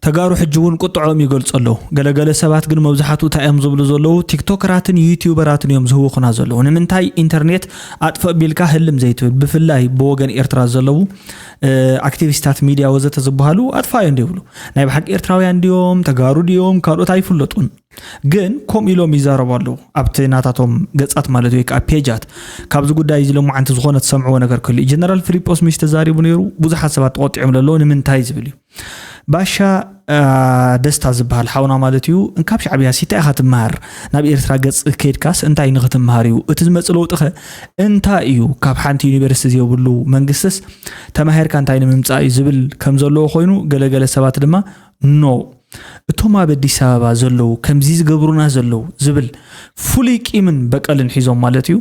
ተጋሩ ሕጂ እውን ቁጥዖም ይገልጹ ኣለዉ። ገለገለ ሰባት ግን መብዛሕትኡ እንታይ እዮም ዝብሉ ዘለዉ? ቲክቶከራትን ዩቲዩበራትን እዮም ዝህውኹና ዘለዉ። ንምንታይ ኢንተርኔት ኣጥፍእ ቢልካ ህልም ዘይትብል? ብፍላይ ብወገን ኤርትራ ዘለዉ፣ እ፣ ኣክቲቪስታት ሚድያ ወዘተ ዝበሃሉ ኣጥፋእዮ እንዲብሉ። ናይ ብሓቂ ኤርትራውያን ድዮም? ተጋሩ ድዮም? ካልኦት ኣይፍለጡን። ግን ከምኡ ኢሎም ይዛረቡ ኣለዉ። ኣብቲ ናታቶም ገጻት ማለት ወይ ከዓ ፔጃት። ካብዚ ጉዳይ እዚ ሎማዓንቲ ዝኾነ ትሰምዕዎ ነገር ክህሉ እዩ። ጀነራል ፊሊጶስ ምሽ ተዛሪቡ ነይሩ። ብዙሓት ሰባት ተቖጢዖም ኣለዉ። ንምንታይ ዝብል እዩ። ባሻ፣ አ፣ ደስታ ዝበሃል ሓውና ማለት እዩ። እንካብ ሻዕብያ ሲ እንታይ ኢኻ ትመሃር? ናብ ኤርትራ ገጽ ከይድካስ እንታይ ንኽትመሃር እዩ? እቲ ዝመጽእ ለውጢኸ እንታይ እዩ? ካብ ሓንቲ ዩኒቨርሲቲ ዘይብሉ መንግስትስ ተማሂርካ እንታይ ንምምጻእ እዩ ዝብል ከም ዘለዎ ኮይኑ፣ ገለገለ ሰባት ድማ ኖ፣ እቶም ኣብ ኣዲስ ኣበባ ዘለዉ፣ ከምዚ ዝገብሩና ዘለዉ ዝብል ፍሉይ ቂምን በቀልን ሒዞም ማለት እዩ።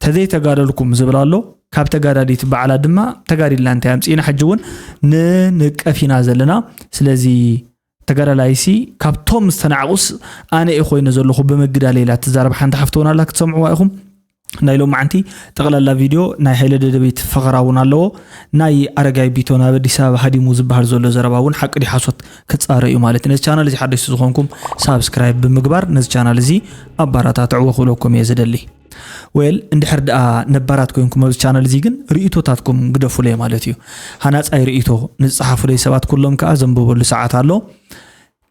ተዘይተጋደልኩም ዝብል ኣሎ። ካብ ተጋዳሊት ባዕላ ድማ ተጋዲልና እንታይ ኣምጺእና፣ ሕጂ እውን ንንቀፍ ኢና ዘለና። ስለዚ ተጋዳላይሲ ካብቶም ዝተናዕቑስ ኣነ እየ ኮይነ ዘለኹ ብምግዳል ኢላ ትዛረብ ሓንቲ ሓፍቲ እውን ኣላ፣ ክትሰምዕዋ ኢኹም። ናይ ሎማዓንቲ ጠቕላላ ቪድዮ ናይ ሃይለ ደደቢት ፈኸራ እውን ኣለዎ። ናይ ኣረጋይ ቢቶ ናብ ኣዲስ ኣበባ ሃዲሙ ዝበሃል ዘሎ ዘረባ እውን ሓቂ ድዩ ሓሶት ክጻረ እዩ ማለት እዩ። ነዚ ቻናል እዚ ሓደሽቲ ዝኾንኩም ሳብስክራይብ ብምግባር ነዚ ቻናል እዚ ኣባራታትዕዎ ክብለኩም እየ ዝደሊ። ዌል፣ እንድሕር ደኣ ነባራት ኮይንኩም ኣብዚ ቻናል እዚ ግን ርእይቶታትኩም ግደፉለይ ማለት እዩ። ሃናጻይ ርእይቶ ንዝጸሓፉለይ ሰባት ኩሎም ከኣ ዘንብበሉ ሰዓት ኣሎ።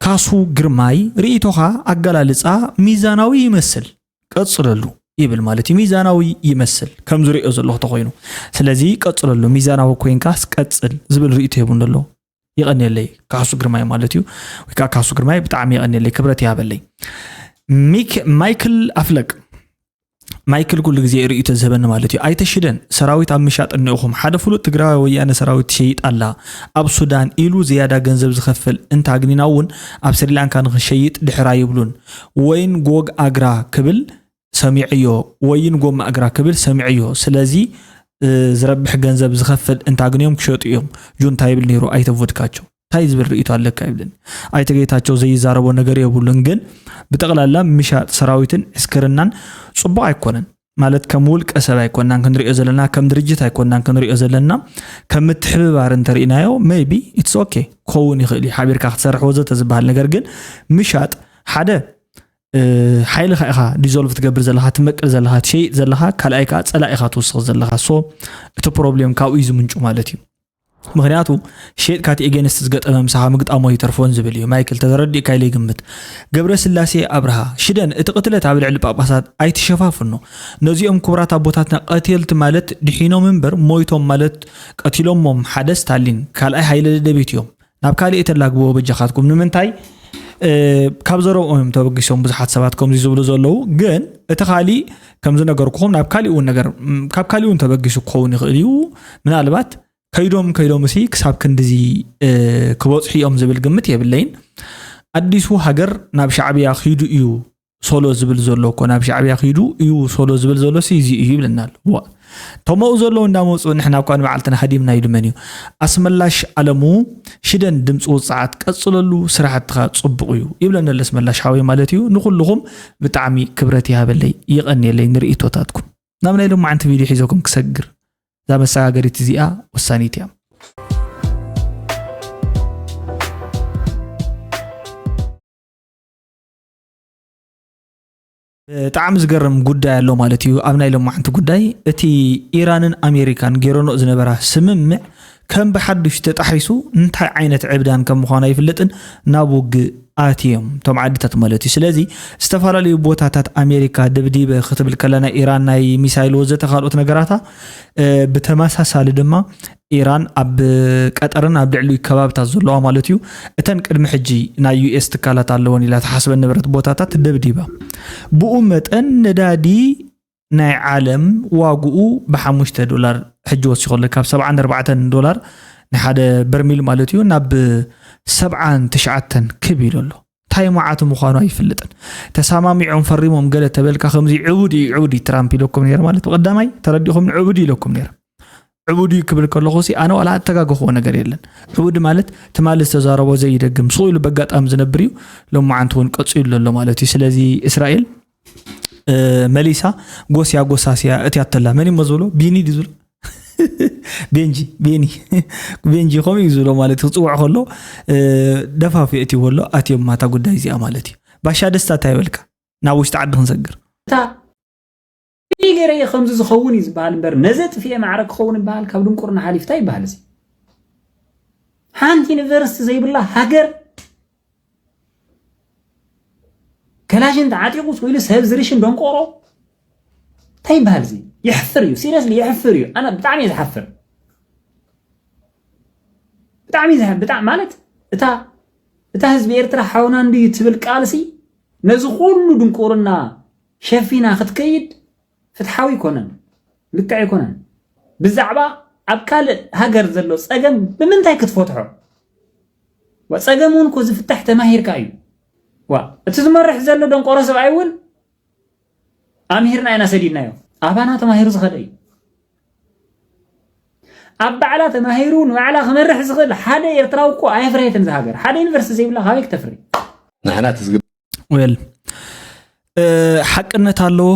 ካሱ ግርማይ፣ ርእይቶኻ ኣገላልጻ ሚዛናዊ ይመስል፣ ቀጽለሉ ይብል ማለት እዩ። ሚዛናዊ ይመስል ከም ዝርእዮ ዘለኹ ተኾይኑ። ስለዚ ቀጽለሉ፣ ሚዛናዊ ኮይንካስ ቀጽል ዝብል ርእይቶ ሂቡኒ ኣሎ። ይቐንየለይ ካሱ ግርማይ ማለት እዩ። ወይ ከዓ ካሱ ግርማይ ብጣዕሚ ይቐንየለይ፣ ክብረት ይሃበለይ። ሚክ-፣ ማይክል ኣፍለቅ፣ ማይክል ኩሉ ግዜ ርእይቶ ዝህበኒ ማለት እዩ። ኣይተሽደን፣ ሰራዊት ኣብ ምሻጥ እኒኦኹም። ሓደ ፍሉጥ ትግራዋይ ወያነ ሰራዊት ትሸይጥ ኣላ ኣብ ሱዳን ኢሉ ዝያዳ ገንዘብ ዝኸፍል እንተ ኣግኒና እውን ኣብ ስሪላንካ ንኽሸይጥ ድሕር ኣይብሉን። ወይን ጎግ ኣግራ ክብል ሰሚዐዮ፣ ወይን ጎማ ኣግራ ክብል ሰሚዐዮ። ስለዚ፣ እ፣ ዝረብሕ ገንዘብ ዝኸፍል እንተ ኣግንዮም ክሸጡ እዮም። ጁንታ ይብል ነይሩ ኣይተ ቮድካቸው። እንታይ ዝብል ርእይቶ ኣለካ ይብለኒ። ኣይተ ጌታቸው ዘይዛረቦ ነገር የብሉን፣ ግን ብጠቕላላ ምሻጥ ሰራዊትን ዕስክርናን ጽቡቕ ኣይኮነን። ማለት ከም ውልቀ ሰብ ኣይኮናን ክንሪኦ ዘለና፣ ከም ድርጅት ኣይኮናን ክንሪኦ ዘለና፣ ከም ምትሕብባር እንተርኢናዮ maybe it's okay ክኸውን ይኽእል እዩ። ሓቢርካ ክትሰርሕ ወዘተ ዝበሃል ነገር ግን ምሻጥ ሓደ፣ እ፣ ሓይልኻ ኢኻ ዲዞልቭ ትገብር ዘለኻ፣ ትመቅል ዘለኻ፣ ትሸይጥ ዘለኻ፣ ካልኣይ ከዓ ጸላኢኻ ትውስኽ ዘለኻ። ሶ እቲ ፕሮብሌም ካብኡ እዩ ዝምንጩ ማለት እዩ። ምኽንያቱ ሸይጥካ እቲ ኤጌንስት ዝገጠመ ምሳኻ ምግጣሞ ይተርፎን ዝብል እዩ። ማይክል ተረዲእካ ኢለ ይግምት። ገብረ ስላሴ ኣብርሃ ሽደን፣ እቲ ቅትለት ኣብ ልዕሊ ጳጳሳት ኣይትሸፋፍኖ። ነዚኦም ክቡራት ኣቦታትና ቀተልቲ ማለት ድሒኖም እምበር ሞይቶም ማለት ቀቲሎሞም ሓደ ስታሊን ካልኣይ ሃይለ ደደቢት እዮም። ናብ ካሊእ ተላግብዎ በጃኻትኩም። ንምንታይ? እ፣ ካብ ዘረብኦም እዮም ተበጊሶም ብዙሓት ሰባት ከምዚ ዝብሉ ዘለዉ። ግን እቲ ካሊእ ከም ዝነገርኩኹም ናብ ካሊእ እውን ነገር፣ ም፣ ካብ ካሊእ እውን ተበጊሱ ክኸውን ይኽእል እዩ። ምናልባት ከይዶም ከይዶም እሲ ክሳብ ክንድዚ፣ እ፣ ክበጽሑ እዮም ዝብል ግምት የብለይን። ኣዲሱ ሃገር ናብ ሻዕብያ ኺዱ እዩ ሶሎ ዝብል ዘሎ እኮ፣ ናብ ሻዕብያ ኺዱ እዩ ሶሎ ዝብል ዘሎ ሲ እዚ እዩ ይብለና ኣሎ። ዋ፣ ተመኡ ዘለዉ እንዳመፁ ንሕና እኳ ንበዓልትና ሃዲምና ኢሉ መን እዩ? ኣስመላሽ ኣለሙ ሽደን ድምፂ ውፅዓት ቀፅለሉ፣ ስራሕትኻ ፅቡቕ እዩ ይብለና ኣሎ ኣስመላሽ ሓወይ ማለት እዩ። ንኹልኹም ብጣዕሚ ክብረት ይሃበለይ፣ ይቐንየለይ ንርእይቶታትኩም። ናብ ናይ ሎማዓንቲ ቪድዮ ሒዘኩም ክሰግር፣ እዛ መሰጋገሪት እዚኣ ወሳኒት እያ። ብጣዕሚ ዝገርም ጉዳይ ኣሎ ማለት እዩ። ኣብ ናይ ሎማዓንቲ ጉዳይ እቲ ኢራንን ኣሜሪካን ገይረንኦ ዝነበራ ስምምዕ ከም ብሓዱሽ ተጣሒሱ እንታይ ዓይነት ዕብዳን ከም ምዃኑ ኣይፍለጥን ናብ ውግእ ኣትዮም እቶም ዓድታት ማለት እዩ። ስለዚ ዝተፈላለዩ ቦታታት ኣሜሪካ ደብዲበ ክትብል ከላ ናይ ኢራን ናይ ሚሳይል ወዘተ ካልኦት ነገራታ፣ እ፣ ብተመሳሳሊ ድማ ኢራን ኣብ ቀጠርን ኣብ ልዕሊኡ ከባብታት ዘለዋ ማለት እዩ እተን ቅድሚ ሕጂ ናይ ዩ ኤስ ትካላት ኣለወን ኢላ ተሓስበን ነበረት ቦታታት ደብዲባ። ብኡ መጠን ነዳዲ ናይ ዓለም ዋግኡ ብሓሙሽተ ዶላር ሕጂ ወሲኹ ኣሎ። ካብ ሰብዓን ኣርባዕተን ዶላር ንሓደ በርሚል ማለት እዩ ናብ ሰብዓን ትሽዓተን ክብ ኢሉ ኣሎ። እንታይ መዓት ምዃኑ ኣይፍልጥን። ተሰማሚዖም ፈሪሞም ገለ ተበልካ ከምዚ ዕቡድ እዩ፣ ዕቡድ እዩ ትራምፕ ኢለኩም ነይረ ማለት ብቐዳማይ ተረዲኹም ዕቡድ እዩ ኢለኩም ነይረ። ዕቡድ እዩ ክብል ከለኹ ሲ ኣነ ዋላ ኣተጋገኽዎ ነገር የለን። ዕቡድ ማለት ትማሊ ዝተዛረቦ ዘይደግም ሱቕ ኢሉ በጋጣሚ ዝነብር እዩ። ሎማዓንቲ እውን ቀፂሉ ኣሎ ማለት እዩ። ስለዚ እስራኤል፣ እ፣ መሊሳ ጎስያ ጎሳስያ እትያተላ መን እሞ ዝብሎ ቢኒ ድዩ ዝብሎ? ቤንጂ ቤኒ ቤንጂ ከምኡ እዩ ዝብሎ ማለት እዩ። ክፅውዕ ከሎ ደፋፊ እቲ ወሎ ኣትዮም ማታ ጉዳይ እዚኣ ማለት እዩ። ባሻ ደስታ እንታይ ይበልካ? ናብ ውሽጢ ዓዲ ክንሰግር። እታ ገይረ እየ ከምዚ ዝኸውን እዩ ዝበሃል እምበር፣ ነዘ ጥፍኤ ማዕረ ክኸውን ይበሃል። ካብ ድንቁርና ሓሊፍታ ይበሃል። እዚ ሓንቲ ዩኒቨርሲቲ ዘይብላ ሃገር፣ ከላሽን ተዓጢቑ ስኢሉ ሰብ ዝርሽን ደንቆሮ እንታይ ይበሃል? እዚ የሕፍር እዩ። ሲሪየስሊ የሕፍር እዩ። ኣነ ብጣዕሚ እየ ዝሓፍር። ብጣዕሚ እየ ዝሓ- ብጣዕሚ ማለት እታ እታ ህዝቢ ኤርትራ ሓውና እንድዩ ትብል ቃልሲ ነዚ ኩሉ ድንቁርና ሸፊና ክትከይድ ፍትሓዊ ኣይኮነን፣ ልክዕ ኣይኮነን። ብዛዕባ ኣብ ካልእ ሃገር ዘሎ ጸገም ብምንታይ ክትፈትሖ? ዋ፣ ጸገም እውን እኮ ዝፍታሕ ተማሂርካ እዩ። ዋ፣ እቲ ዝመርሕ ዘሎ ደንቆሮ ሰብኣይ እውን ኣምሂርና ኢና ሰዲድናዮ። ኣባና ተማሂሩ ዝኸደ እዩ። ኣብ ባዕላ ተማሂሩ ንባዕላ ክመርሕ ዝኽእል ሓደ ኤርትራዊ እኮ ኣየፍረየትን እዛ ሃገር። ሓደ ዩኒቨርሲቲ ዘይብላ ካበይ ክተፍሪ? ንሕና ትዝግብ ወል ሓቅነት ኣለዎ፣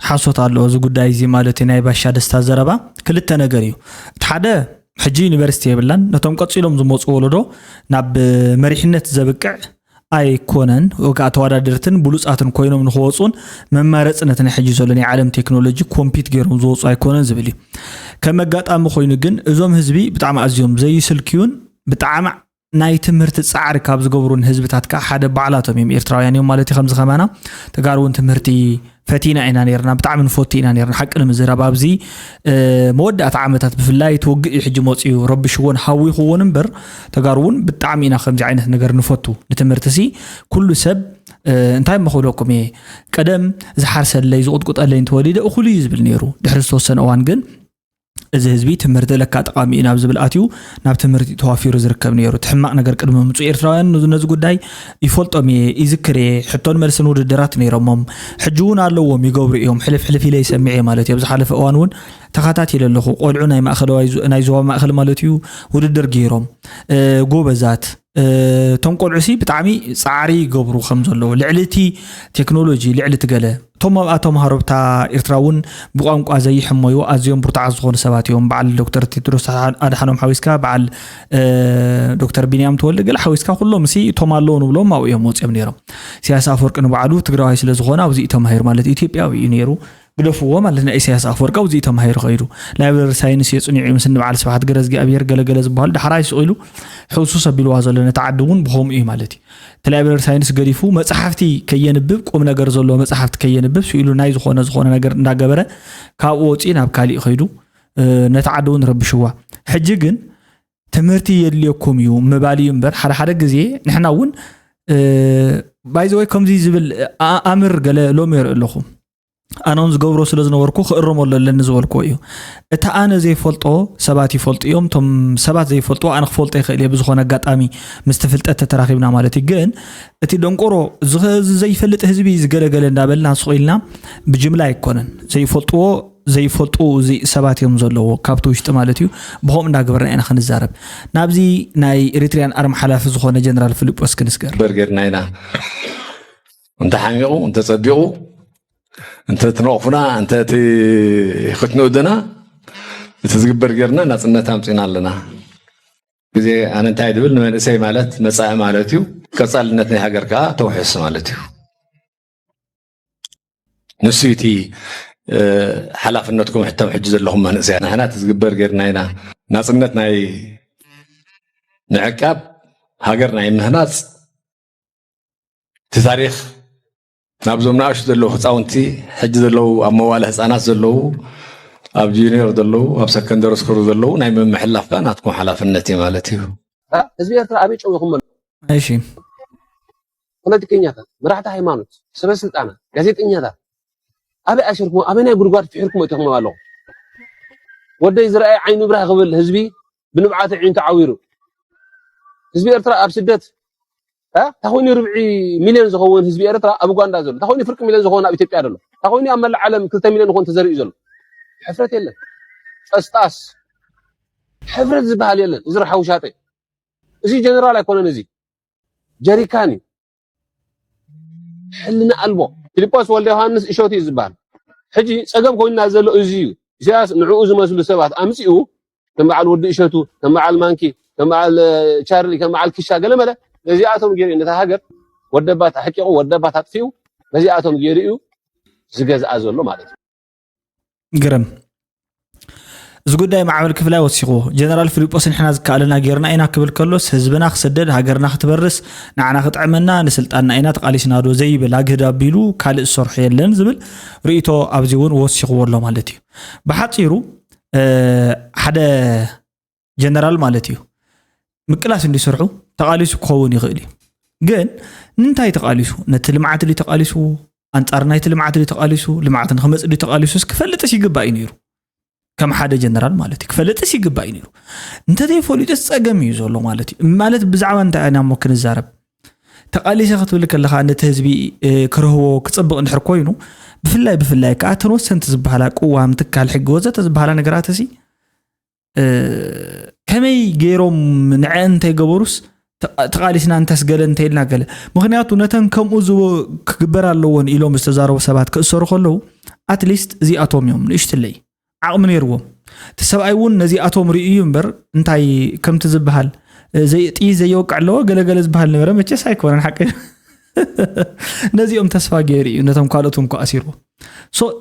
ሓሶት ኣለዎ። እዚ ጉዳይ እዚ ማለት ናይ ባሻ ደስታ ዘረባ ክልተ ነገር እዩ። እቲ ሓደ ሕጂ ዩኒቨርሲቲ የብላን። ነቶም ቀፂሎም ዝመፁ ወለዶ ናብ መሪሕነት ዘብቅዕ ኣይኮነን። ወ ከዓ ተወዳደርትን ብሉፃትን ኮይኖም ንክወፁን መማረፂ ነቲ ናይ ሕጂ ዘሎ ናይ ዓለም ቴክኖሎጂ ኮምፒት ገይሮም ዝወፁ ኣይኮነን ዝብል እዩ። ከም ኣጋጣሚ ኮይኑ ግን እዞም ህዝቢ ብጣዕሚ ኣዝዮም ዘይስልክዩን ብጣዕሚ ናይ ትምህርቲ ፃዕሪ ካብ ዝገብሩን ህዝብታት ከዓ ሓደ ባዕላቶም እዮም። ኤርትራውያን እዮም ማለት እዩ። ከምዚ ከማና ተጋሩ እውን ትምህርቲ ፈቲና ኢና ነርና፣ ብጣዕሚ ንፈቱ ኢና ነርና። ሓቂ ንምዝራብ ኣብዚ መወዳእታ ዓመታት ብፍላይ እቲ ውግእ እዩ ሕጂ መፅኡ ረቢሽዎን ሃዊኽዎን እምበር ተጋሩ እውን ብጣዕሚ ኢና ከምዚ ዓይነት ነገር ንፈቱ። ንትምህርቲ ሲ ኩሉ ሰብ እንታይ መኽብለኩም እየ ቀደም ዝሓርሰለይ ዝቁጥቁጠለይ እንተወሊደ እኹሉ እዩ ዝብል ነይሩ። ድሕሪ ዝተወሰነ እዋን ግን እዚ ህዝቢ ትምህርቲ ለካ ጠቓሚ እዩ ናብ ዝብል ኣትዩ ናብ ትምህርቲ ተዋፊሩ ዝርከብ ነይሩ። እቲ ሕማቕ ነገር ቅድሚ ምምፅኡ ኤርትራውያን ነዚ ጉዳይ ይፈልጦም እየ፣ ይዝክር እየ። ሕቶን መልስን ውድድራት ነይሮሞም። ሕጂ እውን ኣለዎም፣ ይገብሩ እዮም። ሕልፍ ሕልፍ ኢለ ይሰምዕ እየ ማለት እዩ። ኣብ ዝሓለፈ እዋን እውን ተኸታቲለ ኣለኹ። ቆልዑ ናይ ማእኸለዋይ ዞ- ናይ ዞባ ማእኸል ማለት እዩ ውድድር ገይሮም ጎበዛት እቶም ቆልዑ ሲ ብጣዕሚ ፃዕሪ ይገብሩ ከም ዘለዉ ልዕሊ እቲ ቴክኖሎጂ ልዕሊ እቲ ገለ እቶም ኣብኣ ተምሃሮ ብታ ኤርትራ እውን ብቋንቋ ዘይሕመዩ ኣዝዮም ብርቱዓት ዝኾኑ ሰባት እዮም። በዓል ዶክተር ቴድሮስ ኣድሓኖም ሓዊስካ በዓል ዶክተር ቢንያም ተወልደ ገለ ሓዊስካ ኩሎም ሲ እቶም ኣለዉ ንብሎም ኣብኡ እዮም ወፂኦም ነይሮም። ኢሳያስ ኣፈወርቂ ንባዕሉ ትግራዋይ ስለ ዝኾነ ኣብዚ እዩ ተማሂሩ ማለት ኢትዮጵያዊ እዩ ነይሩ። ግደፍዎ ማለት ናይ ኢሳያስ ኣፈወርቂ ኣብዚ ተማሂሩ ከይዱ ላይብረሪ ሳይንስ የፅኒዑ እዩ ምስ ንበዓል ስብሓት ገረዝጊኣብሄር ገለገለ ዝበሃሉ ዳሕራይ ስቕ ኢሉ ሕውሱስ ኣቢልዋ ዘሎ ነቲ ዓዲ እውን ብኸምኡ እዩ ማለት እዩ። እቲ ላይብረሪ ሳይንስ ገዲፉ መፅሓፍቲ ከየንብብ ቁም ነገር ዘለዎ መፅሓፍቲ ከየንብብ ስኢሉ ናይ ዝኾነ ዝኾነ ነገር እንዳገበረ ካብኡ ወፂኡ ናብ ካሊእ ከይዱ ነቲ ዓዲ እውን ረብሽዋ። ሕጂ ግን ትምህርቲ የድልየኩም እዩ ምባል እዩ እምበር ሓደ ሓደ ግዜ ንሕና እውን ባይዘወይ ከምዚ ዝብል ኣምር ገለ ሎም የርኢ ኣለኹ ኣነ እውን ዝገብሮ ስለ ዝነበርኩ ክእረመሉ ኣለኒ ዝበልክዎ እዩ። እቲ ኣነ ዘይፈልጦ ሰባት ይፈልጡ እዮም። እቶም ሰባት ዘይፈልጥዎ ኣነ ክፈልጦ ይኽእል እየ ብዝኾነ ኣጋጣሚ ምስቲ ፍልጠት ተተራኺብና ማለት እዩ። ግን እቲ ደንቆሮ እዚ ዘይፈልጥ ህዝቢ ዝገለገለ እንዳበልና ስቕ ኢልና ብጅምላ ኣይኮነን ዘይፈልጥዎ ዘይፈልጡ እዚ ሰባት እዮም ዘለዎ ካብቲ ውሽጢ ማለት እዩ። ብኸምኡ እንዳገበርና ኢና ክንዛረብ። ናብዚ ናይ ኤሪትሪያን ኣርሚ ሓላፊ ዝኾነ ጀነራል ፊሊጶስ ክንስገር። በር ጌርና ኢና እንተሓሚቑ እንተፀቢቑ እንተ ትነቕፉና እንተ እቲ ክትንእዱና እቲ ዝግበር ጌርና ናፅነት ኣምፂና ኣለና። ግዜ ኣነ እንታይ ድብል ንመንእሰይ ማለት መፃኢ ማለት እዩ። ቀፃልነት ናይ ሃገር ከዓ ተውሕስ ማለት እዩ። ንሱ እቲ ሓላፍነትኩም ሕቶም ሕጂ ዘለኹም መንእሰያ ንሕና እቲ ዝግበር ጌርና ኢና ናፅነት ናይ ምዕቃብ ሃገር ናይ ምህናፅ እቲ ታሪክ ናብዞም ንኣሽቱ ዘለዉ ህፃውንቲ ሕጂ ዘለዉ ኣብ መዋለ ህፃናት ዘለዉ ኣብ ዩኒየር ዘለዉ ኣብ ሰከንደሪ ስኩል ዘለዉ ናይ ምምሕላፍ ከዓ ናትኩም ሓላፍነት እዩ ማለት እዩ። ህዝቢ ኤርትራ ኣበይ ጨዊኹም ኣሎ? እሺ ፖለቲከኛታት፣ መራሕቲ ሃይማኖት፣ ሰበ ስልጣናት፣ ጋዜጠኛታት ኣበይ ኣሲርኩም ኣበይ ናይ ጉድጓድ ፍሒርኩም እቲኹም ኣለኹም? ወደይ ዝረኣየ ዓይኑ ብራህ ክብል ህዝቢ ብንብዓተ ዒን ተዓዊሩ ህዝቢ ኤርትራ ኣብ ስደት እ? ታኾይኑ ርብዒ ሚልዮን ዝኸውን ህዝቢ ኤርትራ ኣብ ኡጋንዳ ዘሎ ታኾይኑ ፍርቂ ሚልዮን ዝኸውን ኣብ ኢትዮጵያ ዘሎ ታኾይኑ ኣብ መላእ ዓለም ክልተ ሚልዮን ዝኾን ተዘሪኡ ዘሎ ሕፍረት የለን ጠስጣስ ሕፍረት ዝበሃል የለን እዚ ረሓው ሻጠ እዚ ጀነራል ኣይኮነን እዚ ጀሪካን እዩ ሕልና ኣልቦ ፊልጶስ ወልደ ዮሃንስ እሾት እዩ ዝበሃል ሕጂ ፀገም ኮይኑና ዘሎ እዚ እዩ ኢሳያስ ንዕኡ ዝመስሉ ሰባት ኣምጺኡ ከም በዓል ወዲ እሸቱ፣ ከም በዓል ማንኪ፣ ከም በዓል ቻርሊ፣ ከም በዓል ክሻ ገለመለ ነዚኣቶም ገይሩ ነታ ሃገር ወደባት ኣሕቂቑ ወደባት ኣጥፊኡ ነዚኣቶም ገይሩ እዩ ዝገዝኣ ዘሎ ማለት እዩ። ግርም እዚ ጉዳይ ማዕበል ክፍላይ ወሲኽዎ። ጀነራል ፊሊጶስ ንሕና ዝከኣለና ጌርና ኢና ክብል ከሎስ ህዝብና ክስደድ፣ ሃገርና ክትበርስ፣ ንዓና ክጥዕመና፣ ንስልጣንና ኢና ተቓሊስና ዶ ዘይብል ኣግህድ ኣቢሉ ካልእ ዝሰርሖ የለን ዝብል ርእይቶ ኣብዚ እውን ወሲኽዎ ኣሎ ማለት እዩ። ብሓፂሩ ሓደ ጀነራል ማለት እዩ ምቅላስ እንዲሰርሑ ተቓሊሱ ክኸውን ይኽእል እዩ። ግን ንምንታይ ተቓሊሱ? ነቲ ልምዓት ድዩ ተቓሊሱ? ኣንጻር ናይቲ ልምዓት ድዩ ተቓሊሱ? ልምዓት ንክመጽእ ድዩ ተቓሊሱስ ክፈልጥስ ይግባእ እዩ ነይሩ። ከም ሓደ ጀነራል ማለት እዩ ክፈልጥስ ይግባእ እዩ ነይሩ። እንተዘይፈሊጡስ ጸገም እዩ ዘሎ ማለት እዩ። ማለት ብዛዕባ እንታይ ኢና እሞ ክንዛረብ? ተቓሊሰ ክትብል ከለኻ ነቲ ህዝቢ ክረህቦ ክጽብቕ እንድሕር ኮይኑ ብፍላይ ብፍላይ ከዓ እተን ወሰንቲ ዝበሃላ ቅዋም ትካል ሕጊ ወዘተ ዝበሃላ ነገራት እዚ ከመይ ገይሮም ንዐ እንተይገበሩስ ተቓሊስና እንተስገለ እንተይልና ገለ ምክንያቱ ነተን ከምኡ ክግበር ኣለዎን ኢሎም ዝተዛረቡ ሰባት ክእሰሩ ከለዉ ኣትሊስት እዚኣቶም እዮም ንእሽትለይ ዓቕሚ ነይርዎም እቲ ሰብኣይ እውን ነዚኣቶም ርእዩ እምበር እንታይ ከምቲ ዝበሃል ጥይት ዘየወቅዕ ኣለዎ ገለገለ ዝበሃል ነበረ መቸስ ኣይኮነን ሓቂ ነዚኦም ተስፋ ገይሩ እዩ ነቶም ካልኦት እውን ኣሲርዎም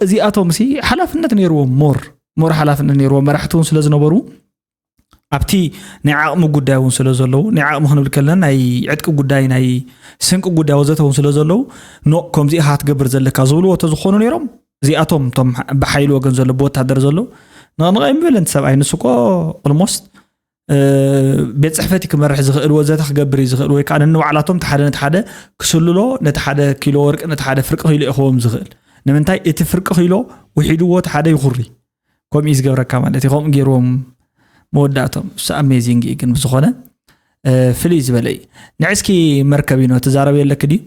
እዚኣቶም ሲ ሓላፍነት ነይርዎም ሞር ሞር ሓላፍነት ነይርዎም መራሕቲ እውን ስለ ዝነበሩ ኣብቲ ናይ ዓቕሚ ጉዳይ እውን ስለ ዘለዉ ናይ ዓቕሚ ክንብል ከለና ናይ ዕጥቂ ጉዳይ ናይ ስንቂ ጉዳይ ወዘተ እውን ስለ ዘለዉ ኖ ከምዚ ኢኻ ክትገብር ዘለካ ዝብልዎ ተዝኾኑ ነይሮም እዚኣቶም እቶም ብሓይሊ ወገን ዘሎ ብወታደር ዘለዉ ንቕንቐ ይምበለን ሰብኣይ ንስኮ ኦልሞስት ቤት ፅሕፈት ክመርሕ ዝኽእል ወዘተ ክገብር እዩ ዝኽእል ወይ ከዓ ነንባዕላቶም ሓደ ነቲ ሓደ ክስልሎ ነቲ ሓደ ኪሎ ወርቂ ነቲ ሓደ ፍርቂ ኪሎ ይኸዎም ዝኽእል ንምንታይ እቲ ፍርቂ ኪሎ ውሒድዎ እቲ ሓደ ይኹሪ ከምኡ እዩ ዝገብረካ ማለት እዩ ከምኡ ገይርዎም መወዳእቶም እሱ ኣሜዚንግ እዩ ግን ብዝኾነ ፍልይ ዝበለ እዩ ንዕስኪ መርከብ እዩ ትዛረብ የለክ ድዩ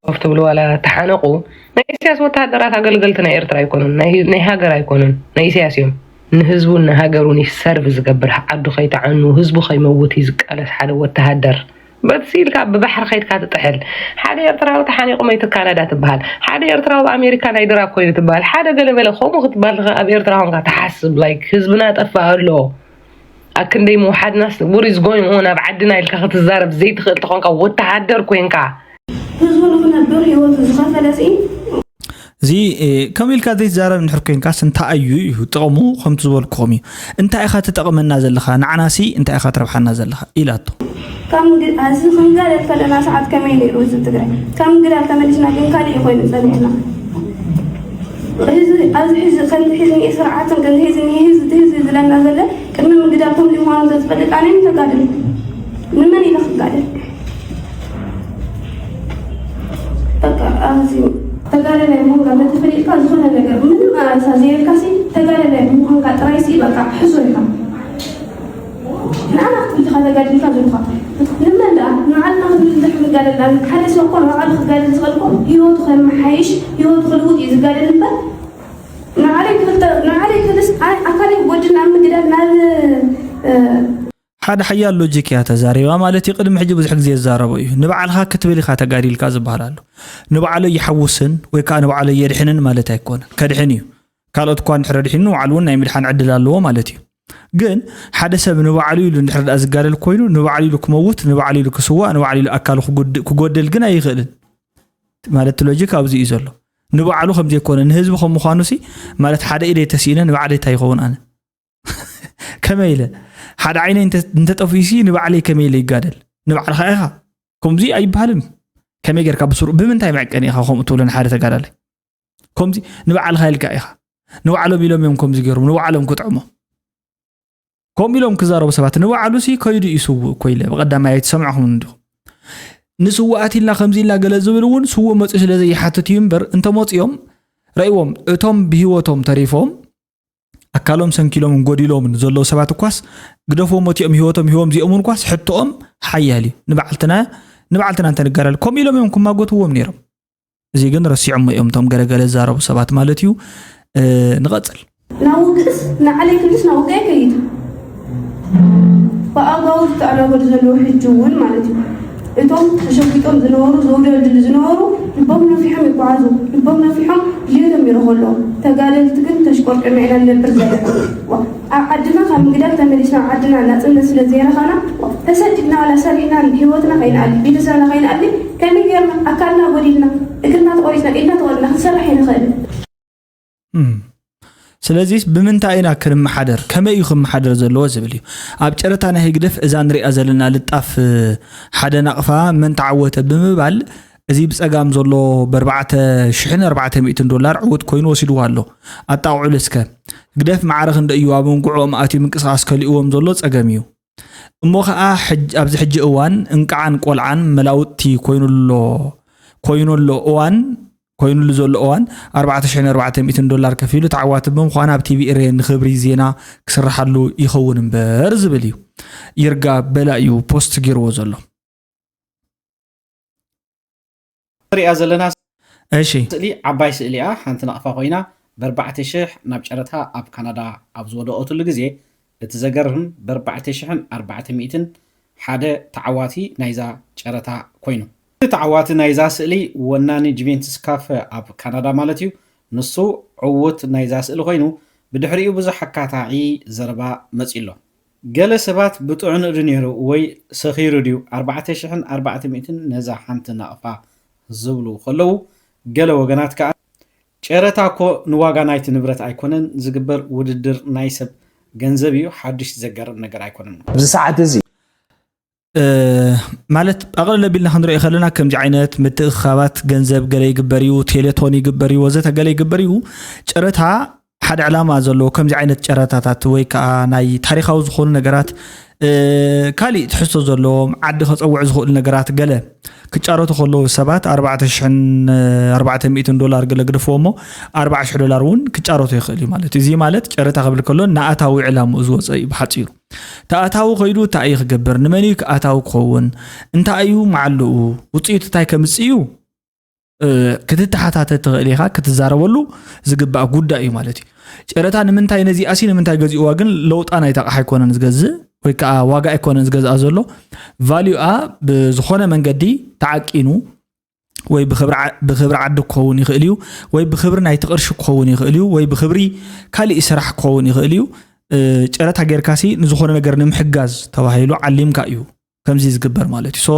ኮፍ ትብሉ ዋላ ተሓነቁ ናይ ኢሳያስ ወተሃደራት ኣገልገልቲ ናይ ኤርትራ ኣይኮኑን ናይ ሃገር ኣይኮኑን ናይ ኢሳያስ እዮም ንህዝቡን ንሃገሩን ይሰርቭ ዝገብር ዓዱ ከይተዓኑ ህዝቡ ከይመውት እዩ ዝቃለስ ሓደ ወተሃደር በትሲ ኢልካ ብባሕሪ ከይድካ ትጥሕል ሓደ ኤርትራዊ ተሓኒቑ መይቱ ካናዳ ትበሃል ሓደ ኤርትራዊ ኣብ ኣሜሪካ ናይ ድራግ ኮይኑ ትበሃል ሓደ ገለመለ ከምኡ ክትበሃል ትኽእል ኣብ ኤርትራ ኮንካ ትሓስብ ላይክ ህዝብና ጠፍእ ኣሎ ኣክንደይ ምውሓድናስ what is going on ኣብ ዓድና ኢልካ ክትዛረብ ዘይትኽእል ተኾንካ ወተሃደር ኮይንካ ህዝቡ ንክነብር ህይወቱ ዝኸፈለ ሲ እዚ ከም ኢልካ ዘይትዛረብ እንድሕር ኮይንካስ እንታይ እዩ እዩ ጥቕሙ ከምቲ ዝበልኩኹም እዩ እንታይ ኢኻ ትጠቕመና ዘለኻ ንዓናሲ እንታይ ኢኻ ትረብሓና ዘለኻ ኢላቶ ካብ ምግዳል እዚ ክንጋደል ከለና ሰዓት ከመይ ነይሩ ህዝቢ ትግራይ ካብ ምግዳል ተመሊስና ግን ካሊእ ኮይኑ ፀኒሕና ኣብዚ ሕዚ ከምዚ ሕዚ ስርዓትን ከምዚ ሕዚ ህዝቢ ህዝቢ ዝለና ዘለ ቅድሚ ምግዳል ከምዚ ምዃኑ ዘዝፈልጥ ኣነ ተጋድል ንመን ኢለ ክጋደል በቃ ኣዝዩ ተጋዳላይ ምዃንካ እንተተፈሊጥካ ዝኾነ ነገር ምንም ኣሳ ዘየልካሲ ተጋዳላይ ምዃንካ ጥራይሲ በቃ ሕዞ ኢኻ ንኣና ክትብል ኢኻ ተጋዲልካ ዘለኻ ንመን ደኣ ንዓልና ክትብል እንድሕር ንጋደል ሓደ ሰብ እኮ ንባዕሉ ክጋደል ዝኽእል እኮ ህይወቱ ከመሓይሽ ህይወቱ ክልውጥ እዩ ዝጋደል እምበር ንዓለይ ክልስ ኣካለይ ክጎድል ናብ ምግዳል ናብ ሓደ ሓያል ሎጂክ እያ ተዛሪባ ማለት እዩ ቅድሚ ሕጂ ብዙሕ ግዜ ዝዛረቦ እዩ ንባዕልኻ ክትብል ኢኻ ተጋዲልካ ዝበሃል ኣሎ ንባዕሉ ይሓውስን ወይ ከዓ ንባዕሉ የድሕንን ማለት ኣይኮነን ከድሕን እዩ ካልኦት እኳ እንድሕር ኣድሒኑ ንባዕሉ እውን ናይ ምድሓን ዕድል ኣለዎ ማለት እዩ ግን ሓደ ሰብ ንባዕሉ ኢሉ እንድሕር ደኣ ዝጋደል ኮይኑ ንባዕሉ ኢሉ ክመውት ንባዕሉ ኢሉ ክስዋእ ንባዕሉ ኢሉ ኣካሉ ክጎድል ግን ኣይኽእልን ማለት ሎጂክ ኣብዚ እዩ ዘሎ ንባዕሉ ከም ዘይኮነ ንህዝቢ ከም ምዃኑ ሲ ማለት ሓደ ኢደ ተሲእነ ንባዕለይ እንታይ ይኸውን ኣነ ከመይ ኢለ ሓደ ዓይነይ እንተጠፍኡ ሲ ንባዕለይ ከመይ ኢለ ይጋደል ንባዕልኻ ኢኻ ከምዚ ኣይበሃልን ከመይ ጌርካ ብስሩ ብምንታይ መዕቀኒ ኢኻ ከምኡ ትብሎ ንሓደ ተጋዳላይ ከምዚ ንባዕልኻ ኢልካ ኢኻ ንባዕሎም ኢሎም እዮም ከምዚ ገይሮም ንባዕሎም ክጥዕሞ ከምኡ ኢሎም ክዛረቡ ሰባት ንባዕሉ ሲ ከይዱ እዩ ስውእ እኮ ኢለ ብቐዳማይ ኣይትሰምዕኹም እንዲኹም ንስውኣት ኢልና ከምዚ ኢልና ገለ ዝብል እውን ስውእ መፅኡ ስለ ዘይሓትት እዩ እምበር እንተመፅኦም ረእዎም እቶም ብሂወቶም ተሪፎም ኣካሎም ሰንኪሎምን ጎዲሎምን ዘለዉ ሰባት እኳስ ግደፎም እቲኦም ሂወቶም ሂቦም እዚኦም እውን እኳስ ሕቶኦም ሓያል እዩ ንባዕልትና ንባዕልትና እንተንጋደል ከምኡ ኢሎም እዮም ክማጎትዎም ነይሮም እዚ ግን ረሲዖሞ እዮም እቶም ገለገለ ዝዛረቡ ሰባት ማለት እዩ ንቐፅል ናብ ውግእስ ንዓለይ ክልስ ናብ ውግእ ኣይከይድ ብኣጋኡ ዝተኣናገዱ ዘለዉ ሕጂ እውን ማለት እዩ እቶም ተሸጒጦም ዝነበሩ፣ ዘውደልድሉ ዝነበሩ፣ ልቦም ነፊሖም ይጓዓዙ። ልቦም ነፊሖም ድሌቶም ይረኽቡ ኣለዉ። ተጋደልቲ ግን ተሽቆርጢምና ኢና ንነብር ዘለና። ዋ፣ ኣብ ዓድና ካብ ምግዳል ተመሊስና፣ ኣብ ዓድና ናጽነት ስለ ዘይረኸብና፣ ዋ፣ ተሰዲድና ዋላ ሰሪሕና ህይወትና ከይንኣሊ፣ ቤተሰብና ከይንኣሊ፣ ከመይ ጌርና ኣካልና ጎዲልና፣ እግርና ተቖሪጽና፣ ኢድና ተቖሪጽና ክንሰርሕ ኣይንኽእልን። እም። ስለዚስ ብምንታይ ኢና ክንመሓደር፣ ከመይ እዩ ክመሓደር ዘለዎ ዝብል እዩ። ኣብ ጨረታ ናይ ህግደፍ እዛ ንሪኣ ዘለና ልጣፍ፣ እ፣ ሓደ ናቕፋ መን ተዓወተ ብምባል፣ እዚ ብጸጋም ዘሎ ብኣርባዕተ ሽሕን ኣርባዕተ ሚእትን ዶላር ዕዉት ኮይኑ ወሲድዎ ኣሎ። ኣጣቕዑሉ እስከ። ህግደፍ ማዕረ ክንደይ እዩ ኣብ መንጉዕኦም ኣትዩ ምንቅስቓስ ከሊእዎም ዘሎ ጸገም እዩ። እሞ ኸኣ ሕጅ-፣ ኣብዚ ሕጂ እዋን እንቃዓን ቆልዓን መላውጥቲ ኮይኑሎ፣ ኮይኑሎ እዋን፣ ኮይኑሉ ዘሎ እዋን ኣርባዕተ ሽሕን ኣርባዕተ ሚእትን ዶላር ከፊሉ ተዓዋቲ ብምዃን ኣብ ቲቪ ኤረ ንኽብሪ ዜና ክስርሓሉ ይኸውን እምበር ዝብል እዩ። ይርጋ በላ እዩ ፖስት ገይርዎ ዘሎ። ንሪኣ ዘለና እሺ። ስእሊ ዓባይ ስእሊ እያ። ሓንቲ ናቕፋ ኮይና ብኣርባዕተ ሽሕ ናብ ጨረታ ኣብ ካናዳ ኣብ ዝወደቐትሉ ግዜ እቲ ዘገርም ብኣርባዕተ ሽሕን ኣርባዕተ ሚእትን ሓደ ተዓዋቲ ናይዛ ጨረታ ኮይኑ። እቲ ተዓዋቲ ናይዛ ስእሊ ወናኒ ጁቬንቱስ ካፈ ኣብ ካናዳ ማለት እዩ። ንሱ ዕዉት ናይዛ ስእሊ ኮይኑ ብድሕሪኡ ብዙሕ ኣካታዒ ዘረባ መጺኡ ኣሎ። ገለ ሰባት ብጥዑይ ንእዱ ነይሩ ወይ ሰኺሩ ድዩ ኣርባዕተ ሽሕን ኣርባዕተ ሚእትን ነዛ ሓንቲ ናቕፋ ዝብሉ ከለዉ፣ ገለ ወገናት ከኣ ጨረታ እኮ ንዋጋ ናይቲ ንብረት ኣይኮነን ዝግበር፣ ውድድር ናይ ሰብ ገንዘብ እዩ፣ ሓድሽ ዘገርም ነገር ኣይኮነን። ኣብዚ ሰዓት እዚ እ፣ ማለት ኣቕልል ኣቢልና ክንሪኦ ከለና ከምዚ ዓይነት ምትእኽኻባት ገንዘብ ገለ ይግበር እዩ፣ ቴሌቶን ይግበር እዩ፣ ወዘተ ገለ ይግበር እዩ። ጨረታ ሓደ ዕላማ ዘለዎ ከምዚ ዓይነት ጨረታታት ወይ ከዓ ናይ ታሪኻዊ ዝኾኑ ነገራት፣ እ፣ ካሊእ ትሕዝቶ ዘለዎም ዓዲ ከፀውዑ ዝኽእሉ ነገራት ገለ ክጫረቱ ከለዉ ሰባት ኣርባዕተ ሽሕን ኣርባዕተ ሚእትን ዶላር ገለ ግደፍዎ እሞ ኣርባዓ ሽሕ ዶላር እውን ክጫረቱ ይኽእል እዩ ማለት እዩ። እዚ ማለት ጨረታ ክብል ከሎ ንኣታዊ ዕላምኡ ዝወፀ እዩ ብሓፂሩ። ተኣታዊ ከይዱ እንታይ እዩ ክገብር? ንመን እዩ ኣታዊ ክኸውን? እንታይ እዩ መዓልኡ? ውፅኢቱ እንታይ ከምፅእ እዩ? እ፣ ክትተሓታተ ትኽእል ኢኻ፣ ክትዛረበሉ ዝግባእ ጉዳይ እዩ ማለት እዩ። ጨረታ ንምንታይ ነዚኣሲ ንምንታይ ገዚእዋ ግን ለውጣ ናይቲ ኣቕሓ ኣይኮነን ዝገዝእ ወይ ከዓ ዋጋ ኣይኮነን ዝገዝኣ ዘሎ፣ ቫልዩኣ ብዝኾነ መንገዲ ተዓቂኑ ወይ ብኽብሪ ዓ-፣ ብኽብሪ ዓዲ ክኸውን ይኽእል እዩ፣ ወይ ብኽብሪ ናይቲ ቅርሺ ክኸውን ይኽእል እዩ፣ ወይ ብኽብሪ ካሊእ ስራሕ ክኸውን ይኽእል እዩ። እ፣ ጨረታ ጌርካሲ ንዝኾነ ነገር ንምሕጋዝ ተባሂሉ ዓሊምካ እዩ ከምዚ ዝግበር ማለት እዩ። ሶ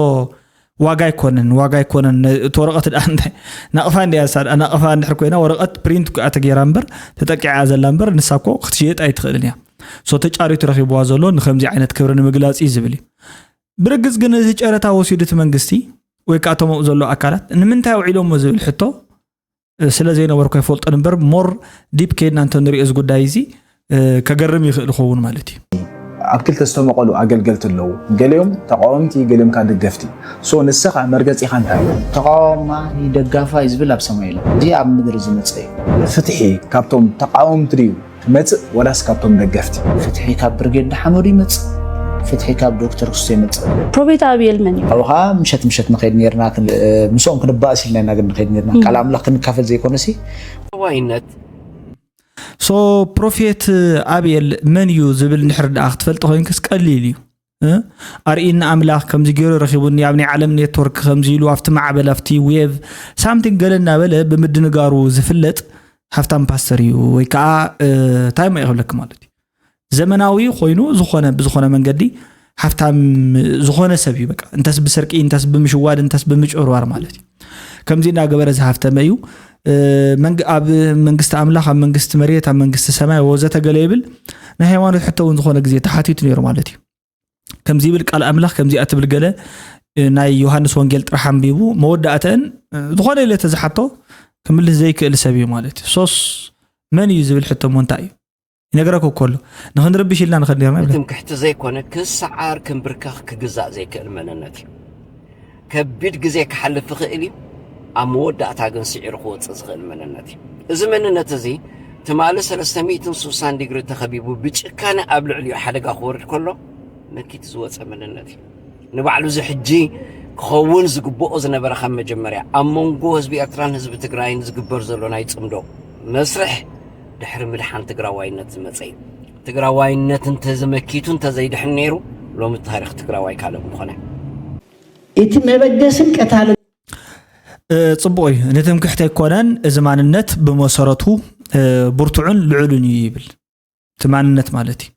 ዋጋ ኣይኮነን፣ ዋጋ ኣይኮነን። እቲ ወረቐት ደኣ እንታይ ናቕፋ እንድያ፣ እሳ ደኣ ናቕፋ እንድሕር ኮይና ወረቐት ፕሪንት እኮ እያ ተገይራ እምበር ተጠቂዓ እያ ዘላ እምበር ንሳ እኮ ክትሽየጥ ኣይትኽእልን እያ። ሶ ተጫሪቱ ረኺብዋ ዘሎ ንከምዚ ዓይነት ክብሪ ንምግላፅ እዩ ዝብል እዩ። ብርግፅ ግን እዚ ጨረታ ወሲዱ እቲ መንግስቲ ወይ ከዓ እቶም ኣብኡ ዘለዉ ኣካላት ንምንታይ ኣውዒሎሞ ዝብል ሕቶ፣ እ፣ ስለ ዘይነበርኩ ኣይፈልጦን እምበር ሞር ዲፕ ከይድና እንተንሪኦ እዚ ጉዳይ እዚ፣ እ፣ ከገርም ይኽእል ይኸውን ማለት እዩ። ኣብ ክልተ ዝተመቐሉ ኣገልገልቲ ኣለዉ። ገሊኦም ተቓወምቲ፣ ገሊኦም ከዓ ደገፍቲ። ሶ ንስኻ መርገፂኻ እንታይ እዩ? ተቓዋማይ ደጋፋይ ዝብል ኣብ ሰማይ የለን። እዚ ኣብ ምድሪ ዝመፀ እዩ። ፍትሒ ካብቶም ተቓወምቲ ድዩ ትመፅእ ወላስ ካብቶም ደገፍቲ? ፍትሒ ካብ ብርጌድ ንሓመዱ ይመፅእ። ፍትሒ ካብ ዶክተር ክስቶ ይመፅእ። ፕሮፌት ኣብኤል መን እዩ? ኣብኡ ከዓ ምሸት ምሸት ንኸይድ ነርና፣ ክን-፣ ምስኦም ክንባእስ ኢልና ኢና ግን ንኸይድ ነርና። ቃል ኣምላኽ ክንካፈል ዘይኮነሲ ዋይነት ሶ ፕሮፌት ኣብኤል መን እዩ ዝብል እንድሕር ደኣ ክትፈልጥ ኮይንክስ ቀሊል እዩ። እ? ኣርእይኒ ኣምላኽ ከምዚ ገይሩ ረኺቡኒ ኣብ ናይ ዓለም ኔትወርክ ከምዚ ኢሉ ኣብቲ ማዕበል ኣብቲ ዌቭ ሳምቲንግ ገለ እናበለ ብምድንጋሩ ዝፍለጥ ሃፍታም ፓስተር እዩ ወይ ከዓ፣ እ፣ እንታይ እሞ ይኽብለክ ማለት እዩ። ዘመናዊ ኮይኑ ዝኾነ ብዝኾነ መንገዲ ሃፍታም ዝኾነ ሰብ እዩ። በቃ እንተስ ብሰርቂ እንተስ ብምሽዋድ እንተስ ብምጭርባር ማለት እዩ። ከምዚ እናገበረ ዝሃፍተመ እዩ። እ፣ መንግ-፣ ኣብ መንግስቲ ኣምላኽ ኣብ መንግስቲ መሬት ኣብ መንግስቲ ሰማይ ወዘተ ገለ ይብል። ናይ ሃይማኖት ሕቶ እውን ዝኾነ ግዜ ተሓቲቱ ነይሩ ማለት እዩ። ከምዚ ይብል ቃል ኣምላኽ ከምዚኣ ትብል ገለ፣ እ፣ ናይ ዮሃንስ ወንጌል ጥራሕ ኣንቢቡ መወዳእተአን፣ እ፣ ዝኾነ ኢለ ተዝሓቶ ክምልስ ዘይክእል ሰብ እዩ ማለት እዩ። ሶስ መን እዩ ዝብል ሕቶ እሞ እንታይ እዩ? ይነግረኩ እኮ ኣሎ። ንኽንርብሽ ኢልና ንኸድ ነርና ይብለና። ትምክሕቲ ዘይኮነ ክሰዓር ክንብርከኽ ክግዛእ ዘይክእል መንነት እዩ። ከቢድ ግዜ ክሓልፍ ይኽእል እዩ፣ ኣብ መወዳእታ ግን ስዒሩ ክወፅእ ዝኽእል መንነት እዩ። እዚ መንነት እዚ ትማሊ ሰለስተ ሚእትን ስሳን ዲግሪ ተኸቢቡ ብጭካነ ኣብ ልዕሊኡ ሓደጋ ክወርድ ከሎ መኪት ዝወፀ መንነት እዩ። ንባዕሉ እዚ ሕጂ ክኸውን ዝግብኦ ዝነበረ ካብ መጀመርያ ኣብ መንጎ ህዝቢ ኤርትራን ህዝቢ ትግራይን ዝግበር ዘሎ ናይ ጽምዶ መስርሕ ድሕሪ ምድሓን ትግራዋይነት ዝመጸ እዩ። ትግራዋይነት እንተዝመኪቱ እንተዘይድሕን ነይሩ ሎሚ ታሪኽ ትግራዋይ ካልእ ምኾነ። እቲ መበገስን ቀታልን ጽቡቕ እዩ። ንትምክሕቲ ኣይኮነን፣ እዚ ማንነት ብመሰረቱ ብርቱዕን ልዑልን እዩ ይብል። እቲ ማንነት ማለት እዩ።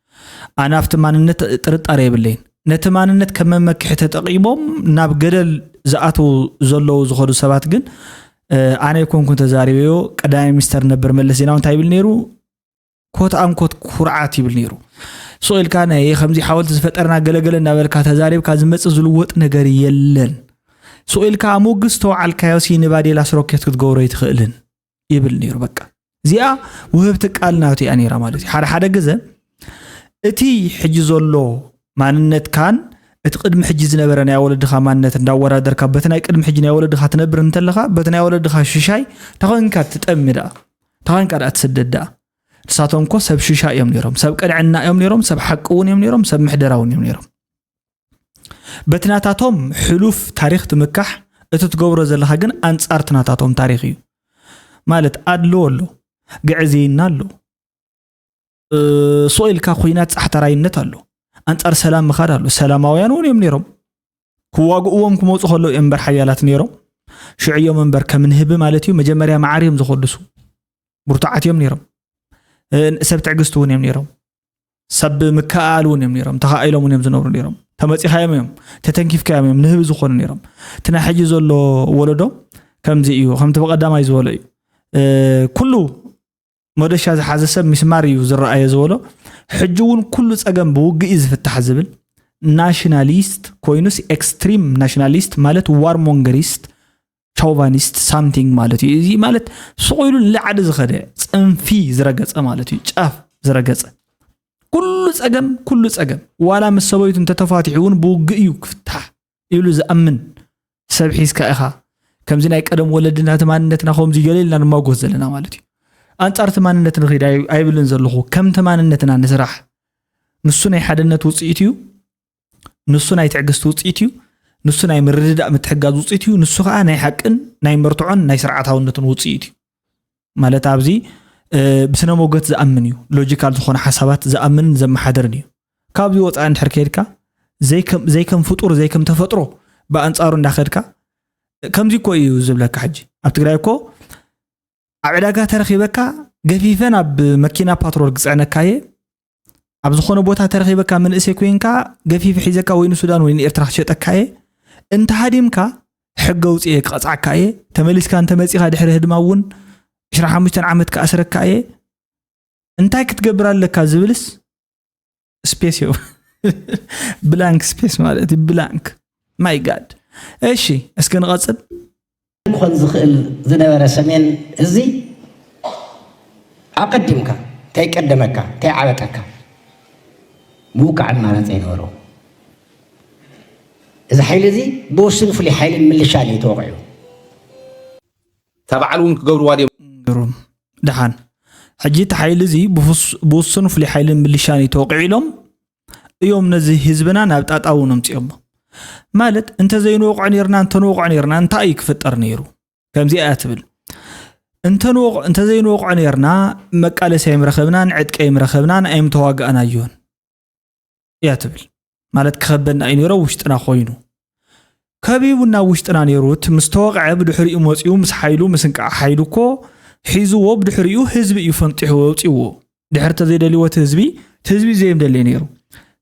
ኣነ ኣብቲ ማንነት ጥርጣሬ የብለይን። ነቲ ማንነት ከም መመክሒ ተጠቒሞም ናብ ገደል ዝኣትዉ ዘለዉ ዝኸዱ ሰባት ግን ኣነ ኣይኮንኩን ተዛሪበዮ። ቀዳማይ ሚኒስተር ነበር መለስ ዜናዊ እንታይ ይብል ነይሩ? ኮት ኣንኮት ኩርዓት ይብል ነይሩ። ሱቕ ኢልካ ናይ ከምዚ ሓወልቲ ዝፈጠርና ገለገለ እናበልካ ተዛሪብካ ዝመፅእ ዝልወጥ ነገር የለን። ሱቕ ኢልካ ኣሞግስ ተወዓልካዮ ሲ ንባዴላስ ሮኬት ክትገብሮ ኣይትኽእልን ይብል ነይሩ። በቃ እዚኣ ውህብቲ ቃል ናቱ እያ ነይራ ማለት እዩ። ሓደ ሓደ ግዘ እቲ ሕጂ ዘሎ ማንነትካን እቲ ቅድሚ ሕጂ ዝነበረ ናይ ወለድኻ ማንነት እንዳወዳደርካ በቲ ናይ ቅድሚ ሕጂ ናይ ወለድኻ ትነብር እንተለኻ በቲ ናይ ወለድኻ ሽሻይ ተኾንካ ትጠሚ ደኣ ተኾንካ ደኣ ትስደድ ደኣ። ንሳቶም እኮ ሰብ ሽሻ እዮም ነይሮም፣ ሰብ ቅንዕና እዮም ነይሮም፣ ሰብ ሓቂ እውን እዮም ነይሮም፣ ሰብ ምሕደራ እውን እዮም ነይሮም። በቲ ናታቶም ሕሉፍ ታሪኽ ትምካሕ፣ እቲ ትገብሮ ዘለኻ ግን ኣንጻር እቲ ናታቶም ታሪኽ እዩ። ማለት ኣድልዎ ኣሎ፣ ግዕዝይና ኣሎ፣ እ፣ ሱቕ ኢልካ ኹናት ጻሕተራይነት ኣሎ፣ ኣንጻር ሰላም ምኻድ ኣሎ። ሰላማውያን እውን እዮም ነይሮም፣ ክዋግእዎም ክመፁ ከለዉ እዮም እምበር ሓያላት ነይሮም። ሽዑ እዮም እምበር ከም ንህቢ ማለት እዩ መጀመርያ መዓር እዮም ዝኸድሱ። ብርቱዓት እዮም ነይሮም። እ፣ ሰብ ትዕግስቲ እውን እዮም ነይሮም። ሰብ ምክእኣል እውን እዮም ነይሮም። ተኻኢሎም እውን እዮም ዝነብሩ ነይሮም። ተመፂኻዮም እዮም፣ ተተንኪፍካዮም እዮም ንህቢ ዝኾኑ ነይሮም። እቲ ናይ ሕጂ ዘሎ ወለዶ ከምዚ እዩ፣ ከምቲ ብቐዳማይ ዝበሎ እዩ። እ፣ ኩሉ መደሻ ዝሓዘ ሰብ ሚስማር እዩ ዝረኣዮ ዝበሎ። ሕጂ እውን ኩሉ ፀገም ብውግእ እዩ ዝፍታሕ ዝብል ናሽናሊስት ኮይኑስ ኤክስትሪም ናሽናሊስት ማለት ዋርሞንገሪስት ቻውቫኒስት ሳምቲንግ ማለት እዩ። እዚ ማለት ስቕ ኢሉ ንላዕሊ ዝኸደ ፅንፊ ዝረገፀ ማለት እዩ። ጫፍ ዝረገፀ ኩሉ ፀገም ኩሉ ፀገም ዋላ ምስ ሰበይቱ እንተተፋቲሑ እውን ብውግእ እዩ ክፍታሕ ኢሉ ዝኣምን ሰብ ሒዝካ ኢኻ ከምዚ ናይ ቀደም ወለድና እቲ ማንነትና ከምዚ ገለ ኢልና ንማጎት ዘለና ማለት እዩ። ኣንጻር እቲ ማንነት ንኺድ ኣይ- ኣይብልን ዘለኹ። ከምቲ ማንነትና ንስራሕ። ንሱ ናይ ሓድነት ውፅኢት እዩ። ንሱ ናይ ትዕግስቲ ውፅኢት እዩ። ንሱ ናይ ምርድዳእ ምትሕጋዝ ውፅኢት እዩ። ንሱ ከዓ ናይ ሓቅን ናይ መርትዖን ናይ ስርዓታውነትን ውፅኢት እዩ። ማለት ኣብዚ እ፣ ብስነ ሞገት ዝኣምን እዩ። ሎጂካል ዝኾነ ሓሳባት ዝኣምንን ዘመሓድርን እዩ። ካብዚ ወፃኢ እንድሕር ከይድካ ዘይከም ዘይከም ፍጡር ዘይከም ተፈጥሮ ብኣንፃሩ እንዳኸድካ ከምዚ እኮ እዩ ዝብለካ። ሕጂ ኣብ ትግራይ እኮ ኣብ ዕዳጋ ተረኺበካ ገፊፈ ናብ መኪና ፓትሮል ክፅዕነካ እየ፣ ኣብ ዝኾነ ቦታ ተረኺበካ መንእሰይ ኮይንካ ገፊፈ ሒዘካ ወይ ንሱዳን ወይ ንኤርትራ ክሸጠካ እየ፣ እንተሃዲምካ ሕጊ ኣውፅኤ ክቐፅዓካ እየ፣ ተመሊስካ እንተመፂኻ ድሕሪ ህድማ እውን ዕስራን ሓሙሽተን ዓመት ክኣስረካ እየ፣ እንታይ ክትገብር ኣለካ ዝብልስ ስፔስ እዩ። ብላንክ ስፔስ ማለት እዩ። ብላንክ ማይ ጋድ። እሺ እስኪ ንቐፅል። ክኾን ዝኽእል ዝነበረ ሰሜን እዚ ኣቐዲምካ እንታይ ቀደመካ እንታይ ዓበጠካ ምውቃዕ ኣማራፂ ኣይነበሮ። እዚ ሓይሊ እዚ ብውሱን ፍሉይ ሓይልን ምልሻን እዩ ተወቂዑ። እታ በዓል እውን ክገብርዋ ድዮም? ግሩም። ደሓን ሕጂ እቲ ሓይሊ እዚ ብፍስ- ብውሱን ፍሉይ ሓይልን ምልሻን እዩ ተወቂዑ ኢሎም እዮም ነዚ ህዝብና ናብ ጣጣ እውን ኣምፅኦሞ። ማለት እንተዘይንወቕዖ ነርና እንተንወቕዖ ነርና እንታይ እዩ ክፍጠር ነይሩ? ከምዚኣ እያ ትብል። እንተንወቕ- እንተዘይንወቕዖ ነርና መቃለሲ ኣይምረኸብናን ዕጥቂ ኣይምረኸብናን ኣይምተዋጋእናዮን እያ ትብል። ማለት ክኸበና እዩ ነይሮ ውሽጥና ኮይኑ ከቢቡና ውሽጥና ነይሩ እቲ ምስ ተወቕዐ ብድሕሪኡ መፂኡ ምስ ሓይሉ ምስ እንቃዕ ሓይሉ እኮ ሒዝዎ ብድሕሪኡ ህዝቢ እዩ ፈንጢሕዎ ኣውፂዎ። ድሕር ተዘይደልዎ እቲ ህዝቢ እቲ ህዝቢ እዩ ዘይምደልየ ነይሩ።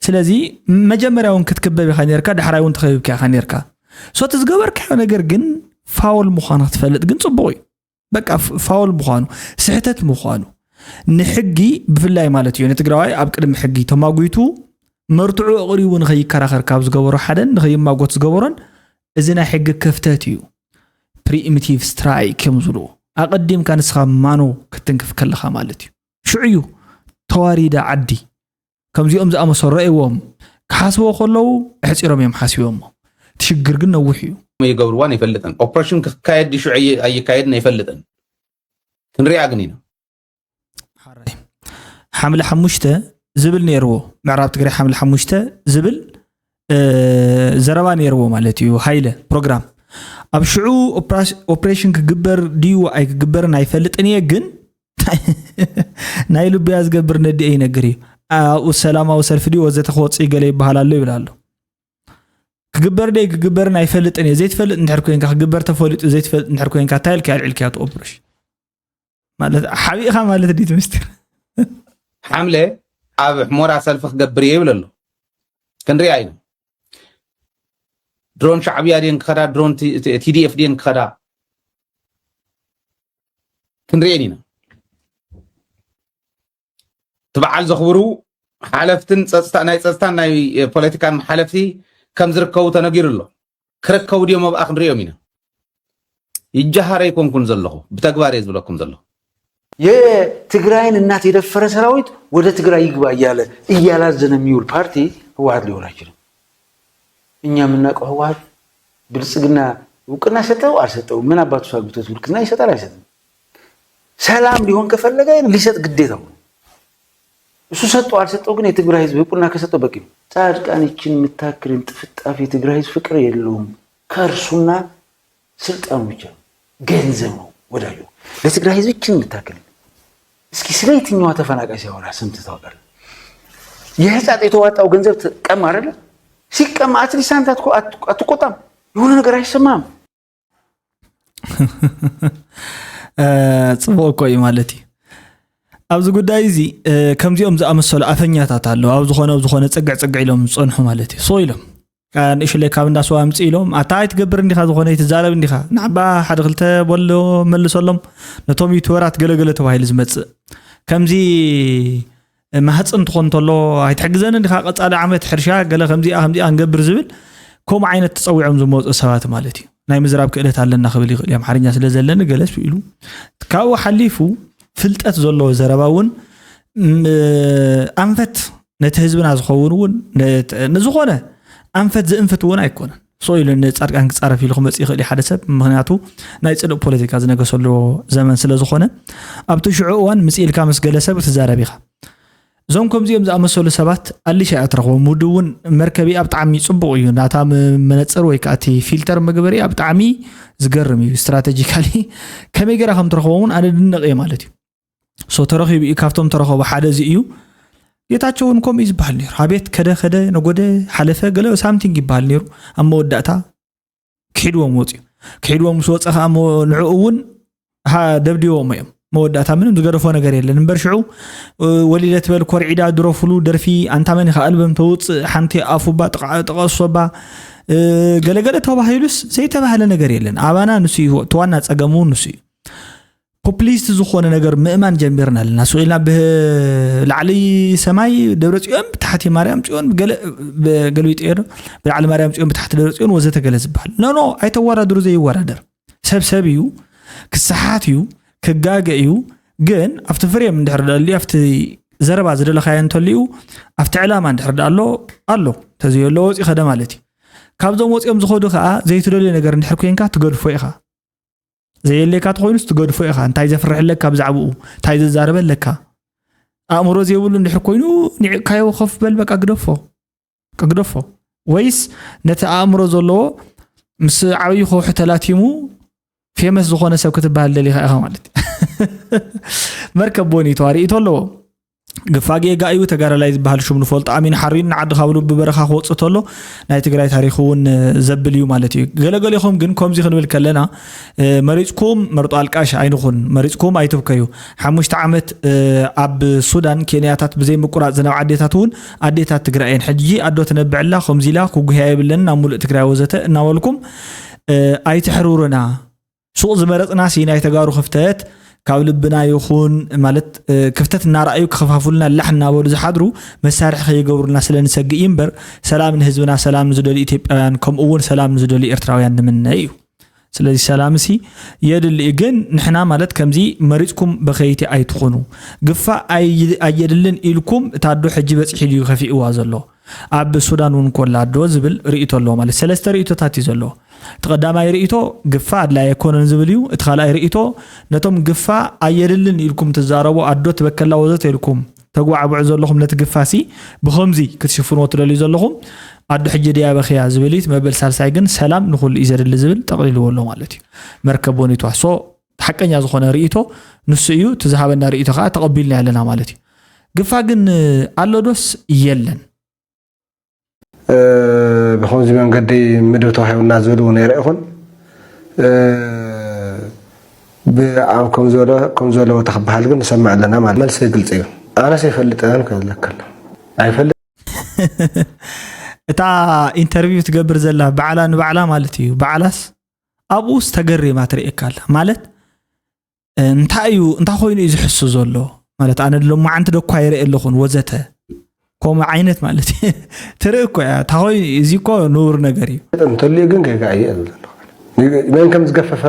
ስለዚ መጀመርያ እውን ክትክበብ ኢኻ ነርካ፣ ዳሕራይ እውን ተኸቢብካ ኢኻ ነርካ። ሶ እቲ ዝገበርካዮ ነገር ግን ፋውል ምዃኑ ክትፈልጥ ግን ፅቡቕ እዩ። በቃ ፍ- ፋውል ምዃኑ ስሕተት ምዃኑ ንሕጊ ብፍላይ ማለት እዩ ንትግራዋይ ኣብ ቅድሚ ሕጊ ተማጒቱ መርትዑ ኣቕሪቡ ንኸይከራኸር ካብ ዝገበሮ ሓደን ንኸይማጎት ዝገበሮን እዚ ናይ ሕጊ ክፍተት እዩ። ፕሪኢምቲቭ ስትራይክ እዮም ዝብልዎ። ኣቐዲምካ ንስኻ ማኖ ክትንክፍ ከለኻ ማለት እዩ። ሽዑ እዩ ተዋሪዳ ዓዲ። ከምዚኦም ዝኣመሰሉ ረእዎም ክሓስብዎ ከለዉ ኣሕፂሮም እዮም ሓስቦሞ። እቲ ሽግር ግን ነዊሕ እዩ። ይገብርዋን ኣይፈልጥን። ኦፕሬሽን ክካየድ ድዩ ሽዑ ኣይ- ኣይካየድን ኣይፈልጥን። ክንሪኣ ግን ኢና። ሓራይ ሓምለ ሓሙሽተ ዝብል ነይርዎ፣ ምዕራብ ትግራይ ሓምለ ሓሙሽተ ዝብል እ፣ ዘረባ ነይርዎ ማለት እዩ። ሃይለ ፕሮግራም ኣብ ሽዑ ኦፕራሽ- ኦፕሬሽን ክግበር ድዩ ኣይክግበርን ኣይፈልጥን እየ፣ ግን ናይ ልቡያ ዝገብር ነዲኤ ይነግር እዩ። ኣብኡ ሰላማዊ ሰልፊ ድዩ ወዘተ ክወፅእ ገለ ይበሃል ኣሎ ይብል ኣሎ። ክግበር ደይ ክግበርን ኣይፈልጥን እየ። ዘይትፈልጥ እንድሕር ኮይንካ፣ ክግበር ተፈሊጡ ዘይትፈልጥ እንድሕር ኮይንካ፣ እንታይ ኢልካ ኣልዒልካዮ እቲ ኦፕሬሽን? ማለት ሓቢእኻ ማለት ድዩ እቲ ምስጢር? ሓምለ ኣብ ሕሞራ ሰልፊ ክገብር እየ ይብል ኣሎ። ክንሪኣ ኢና። ድሮን ሻዕብያ ድየን ክኸዳ፣ ድሮን ቲ- ቲ- ቲዲኤፍ ድየን ክኸዳ፣ ክንሪኤን ኢና። እቲ በዓል ዘኽብሩ ሓለፍትን ጸጥታ፣ ናይ ጸጥታን ናይ ፖለቲካን ሓለፍቲ ከም ዝርከቡ ተነጊሩ ኣሎ። ክርከቡ ድዮም ኣብኣ ክንሪኦም ኢና። ይጃሃር ኣይኮንኩን ዘለኹ፣ ብተግባር እየ ዝብለኩም ዘለኹ። የትግራይን እናት የደፈረ ሰራዊት ወደ ትግራይ ይግባ እያለ እያላዘነ የሚውል ፓርቲ ህወሓት ሊሆን አይችልም። እኛ የምናውቀው ህወሓት ብልጽግና እውቅና ሰጠው አልሰጠው፣ ምን አባቱ ሳግብቶት ብልጽግና ይሰጣል አይሰጥም። ሰላም ሊሆን ከፈለገ ሊሰጥ ግዴታው ነው። እሱ ሰጠው አልሰጠው ግን የትግራይ ህዝብ እውቅና ከሰጠው በቂ ነው። ጻድቃን ይችን የምታክልን ጥፍጣፊ የትግራይ ህዝብ ፍቅር የለውም። ከእርሱና ስልጣኑ ብቻ ነው፣ ገንዘብ ነው ወዳጁ። ለትግራይ ህዝብ ይችን የምታክል እስኪ ስለ የትኛዋ ተፈናቃይ ሲያወራ ሰምተህ ታውቃለህ? የህፃጥ የተዋጣው ገንዘብ ትቀማ አይደለ? ሲቀማ አትሊስት አንተ አትቆ- አት- አትቆጣም፣ የሆነ ነገር አይሰማም። እ፣ ጽቡቕ እኮ እዩ ማለት እዩ። ኣብዚ ጉዳይ እዚ እ፣ ከምዚኦም ዝኣመሰሉ ኣፈኛታት ኣለዉ። ኣብ ዝኾነ ኣብ ዝኾነ ጽግዕ ጽግዕ ኢሎም ዝጸንሑ ማለት እዩ። ሶ ኢሎም ካ- ንእሽለይ ካብ እንዳ ስዋ ኣምጽእ ኢሎም ኣታ ኣይትገብር እንዲኻ፣ ዝኾነ ኣይትዛረብ እንዲኻ፣ ንዓባ ሓደ ክልተ በሎ መልሰሎም። ነቶም ዩቱበራት ገለገለ ተባሂሉ ዝመጽእ ከምዚ ማህፅን ትኾን እንተሎ ኣይትሕግዘን እንዲኻ፣ ቀፃሊ ዓመት ሕርሻ ገለ ከምዚኣ ከምዚኣ ንገብር ዝብል ከምኡ ዓይነት ተፀዊዖም ዝመፁ ሰባት ማለት እዩ። ናይ ምዝራብ ክእለት ኣለና ክብል ይኽእል እዩ፣ ኣምሓርኛ ስለ ዘለኒ ገለስ ኢሉ። ካብኡ ሓሊፉ ፍልጠት ዘለዎ ዘረባ እውን ም- ኣንፈት ነቲ ህዝብና ዝኸውን እውን ነ- ንዝኾነ ኣንፈት ዝእንፍት እውን ኣይኮነን። ሶ ኢሉ ንፃድቃን ክፃረፍ ኢሉ ክመፅእ ይኽእል እዩ ሓደ ሰብ፣ ምክንያቱ ናይ ፅልእ ፖለቲካ ዝነገሰሉ ዘመን ስለ ዝኾነ። ኣብቲ ሽዑ እዋን ምስ ኢልካ ምስ ገለ ሰብ ክትዛረብ ኢኻ። እዞም ከምዚኦም ዝኣመሰሉ ሰባት ኣሊሽ እያ ትረኽቦም። ውድ እውን መርከቢ ኣብ ጣዕሚ ፅቡቕ እዩ። ናታ ም- መነፅር ወይ ከዓ እቲ ፊልተር መግበሪ ኣብ ጣዕሚ ዝገርም እዩ። ስትራቴጂካሊ ከመይ ገይራ ከም ትረኽቦም እውን ኣነ ድነቕ እየ ማለት እዩ። ሶ ተረኺቡ እዩ። ካብቶም ተረኸቡ ሓደ እዚ እዩ። ጌታቸው እውን ከምኡ እዩ ዝበሃል ነይሩ። ኣቤት ከደ ከደ ነጎደ ሓለፈ ገለ ሳምቲንግ ይበሃል ነይሩ። ኣብ መወዳእታ ክሒድዎም ወፅዩ። ክሒድዎም ምስ ወፀ ከዓ እሞ ንዕኡ እውን ሃ- ደብዲቦም እዮም። መወዳእታ ምንም ዝገደፎ ነገር የለን እምበር ሽዑ እ፣ ወሊደ ትበል ኮርዒዳ ድረፍሉ ደርፊ ኣንታ መን ኢኻ ኣልበም ተውፅእ ሓንቲ ኣፉባ ጥቓ- ጥቐሶባ እ፣ ገለገለ ተባሂሉስ ዘይተባህለ ነገር የለን። ኣባና ንሱ እዩ እቲ ዋና ፀገሙ ንሱ እዩ። ፖፕሊስት ዝኾነ ነገር ምእማን ጀሚርና ኣለና። ስቕ ኢልና ብላዕሊ ሰማይ ደብረ ፅዮን ብታሕቲ ማርያም ፅዮን ገለ ገልቢጠዮ ዶ ብላዕሊ ማርያም ፅዮን ብታሕቲ ደብረ ፅዮን ወዘተ ገለ ዝበሃል ኖ ኖ ኣይተወዳድሩ ዘይወዳደር ሰብ ሰብ እዩ። ክሰሓት እዩ። ክጋገ እዩ። ግን ኣብቲ ፍሬም እንድሕር ደልዩ ኣብቲ ዘረባ ዝደለኻዮ እንተልዩ ኣብቲ ዕላማ እንድሕር ኣሎ ኣሎ ተዘየሎ ወፂ ከደ ማለት እዩ። ካብዞም ወፂኦም ዝኸዱ ከዓ ዘይትደልዮ ነገር እንድሕር ኮንካ ትገድፎ ኢኻ። ዘየለካ ተኮይኑስ ትገድፎ ኢኻ። እንታይ ዘፍርሕለካ ብዛዕባኡ እንታይ ዘዛረበለካ? ኣእምሮ ዘይብሉ እንድሕር ኮይኑ ኒዕካዮ ኮፍ በል በቃ ግደፎ። ግደፎ። ወይስ ነቲ ኣእምሮ ዘለዎ ምስ ዓብዪ ከውሒ ተላቲሙ ፌመስ ዝኾነ ሰብ ክትበሃል ደሊኻ ኢኻ ማለት እዩ። መርከብ ቦኒቷ ርእይቶ ኣለዎ። ግፋ ጌጋ እዩ። ተጋዳላይ ዝበሃል ሽም ንፈልጦ ኣሚን ሓሪን ንዓዲ ካብ ልቢ በረኻ ክወፅእ ተሎ ናይ ትግራይ ታሪክ እውን ዘብል እዩ ማለት እዩ። ገለገሊኹም ግን ከምዚ ክንብል ከለና መሪፅኩም መርጦ ኣልቃሽ ኣይንኹን፣ መሪፅኩም ኣይትብከዩ። ሓሙሽተ ዓመት ኣብ ሱዳን ኬንያታት ብዘይ ምቁራፅ ዝነብዓ ኣዴታት እውን ኣዴታት ትግራይ እየን። ሕጂ ኣዶ ትነብዕላ ከምዚ ኢላ ክጉህያ የብለን ናብ ሙሉእ ትግራይ ወዘተ እናበልኩም ኣይትሕርሩና። ሱቕ ዝመረፅና ሲ ናይ ተጋሩ ክፍተት ካብ ልብና ይኹን ማለት ክፍተት እናረኣዩ ክኸፋፍሉና ላሕ እናበሉ ዝሓድሩ መሳርሒ ከይገብሩልና ስለ ንሰግእ እዩ እምበር ሰላም ንህዝብና ሰላም ንዝደልዩ ኢትዮጵያውያን ከምኡ እውን ሰላም ንዝደልዩ ኤርትራውያን ንምነ እዩ። ስለዚ ሰላም ሲ የድሊ እዩ ግን ንሕና ማለት ከምዚ መሪፅኩም በኸይቲ ኣይትኹኑ። ግፋ ኣየድልን ኢልኩም እታ ኣዶ ሕጂ በፂሑ ድዩ ከፊእዋ ዘሎ? ኣብ ሱዳን እውን ኮላ ኣዶ ዝብል ርእይቶ ኣለዎ ማለት ሰለስተ ርእይቶታት እዩ ዘለዎ። እቲ ቀዳማይ ርእይቶ ግፋ ኣድላይ ኣይኮነን ዝብል እዩ። እቲ ካልኣይ ርእይቶ ነቶም ግፋ ኣየድልን ኢልኩም ትዛረቡ ኣዶ ትበከላ ወዘተ ኢልኩም ተጓዕብዑ ዘለኹም ነቲ ግፋ ሲ ብኸምዚ ክትሽፍንዎ ትደልዩ ዘለኹም ኣዶ ሕጂ ድያ በኽያ ዝብል እዩ። እቲ መበል ሳልሳይ ግን ሰላም ንኹሉ እዩ ዘድሊ ዝብል ጠቕሊልዎ ኣሎ ማለት እዩ። መርከብ ቦኒቷ ሶ ሓቀኛ ዝኾነ ርእይቶ ንሱ እዩ። እቲ ዝሃበና ርእይቶ ከዓ ተቐቢልና ኣለና ማለት እዩ። ግፋ ግን ኣሎ ዶስ የለን? ብከምዚ መንገዲ ምድብ ተዋሂቡና ዝብል እውን ይረእኹን። ብኣብ ከም ዝበሎ ከም ዘለዎ ተክበሃል ግን ንሰምዕ ኣለና ማለት መልሰይ ግልፂ እዩ። ኣነስ ኣይፈልጥን ክብለካ ኣለኹ። ኣይፈልጥ እታ ኢንተርቪው ትገብር ዘላ ባዕላ ንባዕላ ማለት እዩ። ባዕላስ ኣብኡስ ተገሪማ ትርእየካ ኣላ ማለት እንታይ እዩ እንታይ ኮይኑ እዩ ዝሕሱ ዘሎ ማለት ኣነ ሎማዓንቲ ደኳ ይርኢ ኣለኹን ወዘተ ከምኡ ዓይነት ማለት እዩ። ትርኢ እኮ እያ እንታይ ኮይኑ እዚ እኮ ንውር ነገር እዩ። እንተልዩ ግን ጌጋ እየ እብል ዘለኹ። መን ከም ዝገፈፈ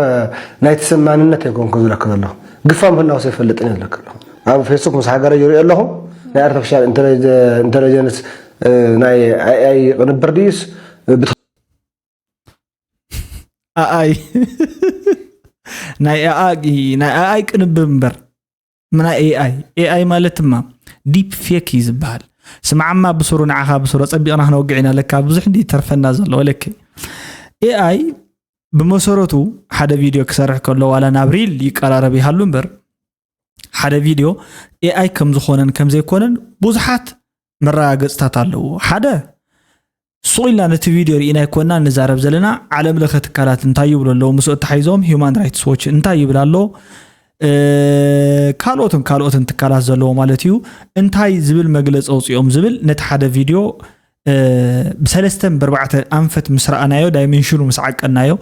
ናይቲ ሰብ ማንነት ኣይኮንኩ ዝብለካ ዘለኹ። ግፋ ምህላውስ ኣይፈልጥን እየ ዝብለካ ኣለኹ። ኣብ ፌስቡክ ምስ ሃገረ ይሪኦ ኣለኹ። ናይ ኣርቲፊሻል ኢንተለጀንስ ናይ ኤኣይ ቅንብር ድዩስ ብትኽ ኣኣይ ናይ ኣኣይ ናይ ኣኣይ ቅንብር እምበር ምና ኤኣይ ኤኣይ ማለት ድማ ዲፕ ፌክ እዩ ዝበሃል። ስምዓማ ብስሩ ንዓኻ ብስሩ ጸቢቕና ክነወግዕ ኢና ለካ ብዙሕ እንዲ ተርፈና ዘሎ ወለከ ኤኣይ ብመሰረቱ ሓደ ቪድዮ ክሰርሕ ከሎ ዋላ ናብ ሪል ይቀራረብ ይሃሉ እምበር ሓደ ቪድዮ ኤኣይ ከም ዝኾነን ከም ዘይኮነን ብዙሓት መረጋገፅታት ኣለዎ። ሓደ ሱቕ ኢልና ነቲ ቪድዮ ርኢና ኣይኮና ንዛረብ ዘለና ዓለም ለኸ ትካላት እንታይ ይብሉ ኣለዉ ምስኡ ተታሒዞም ሂማን ራይትስ ዎች እንታይ ይብል ኣሎ ካልኦትን ካልኦትን ትካላት ዘለዎ ማለት እዩ እንታይ ዝብል መግለፂ ኣውፅኦም ዝብል ነቲ ሓደ ቪድዮ ብሰለስተን ብርባዕተ ኣንፈት ምስ ረኣናዮ ዳይሜንሽኑ ምስ ዓቀናዮ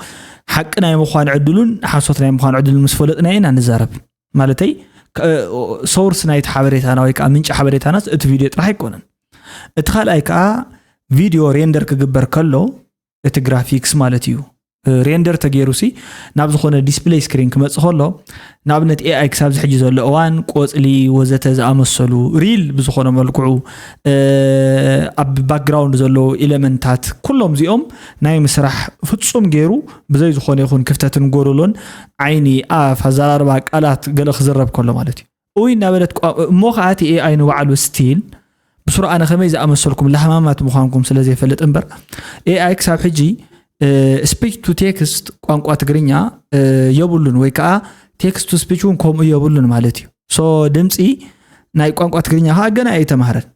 ሓቂ ናይ ምዃን ዕድሉን ሓሶት ናይ ምዃን ዕድሉን ምስ ፈለጥናዮ ኢና ንዛረብ ማለተይ ሶርስ ናይቲ ሓበሬታና ወይ ከዓ ምንጪ ሓበሬታናስ እቲ ቪድዮ ጥራሕ ኣይኮነን እቲ ካልኣይ ከዓ ቪድዮ ሬንደር ክግበር ከሎ እቲ ግራፊክስ ማለት እዩ ሬንደር ተገይሩ ሲ ናብ ዝኾነ ዲስፕለይ ስክሪን ክመፅእ ከሎ ንኣብነት ኤኣይ ክሳብ ዝሕጂ ዘሎ እዋን ቆፅሊ ወዘተ ዝኣመሰሉ ሪል ብዝኾነ መልክዑ ኣብ ባክግራውንድ ዘለዉ ኤለመንታት ኩሎም እዚኦም ናይ ምስራሕ ፍፁም ገይሩ ብዘይ ዝኾነ ይኹን ክፍተትን ጎደሎን ዓይኒ ኣፍ ኣዘራርባ ቃላት ገለ ክዝረብ ከሎ ማለት እዩ እይ እናበለት እሞ ከዓ እቲ ኤኣይ ንባዕሉ ስቲል ብስሩ ኣነ ከመይ ዝኣመሰልኩም ላህማማት ምዃንኩም ስለ ዘይፈልጥ እምበር ኤኣይ ክሳብ ሕጂ ስፒች ቱ ቴክስት ቋንቋ ትግርኛ የብሉን ወይ ከዓ ቴክስት ቱ ስፒች እውን ከምኡ የብሉን ማለት እዩ ሶ ድምፂ ናይ ቋንቋ ትግርኛ ከዓ ገና ኣይተማህረን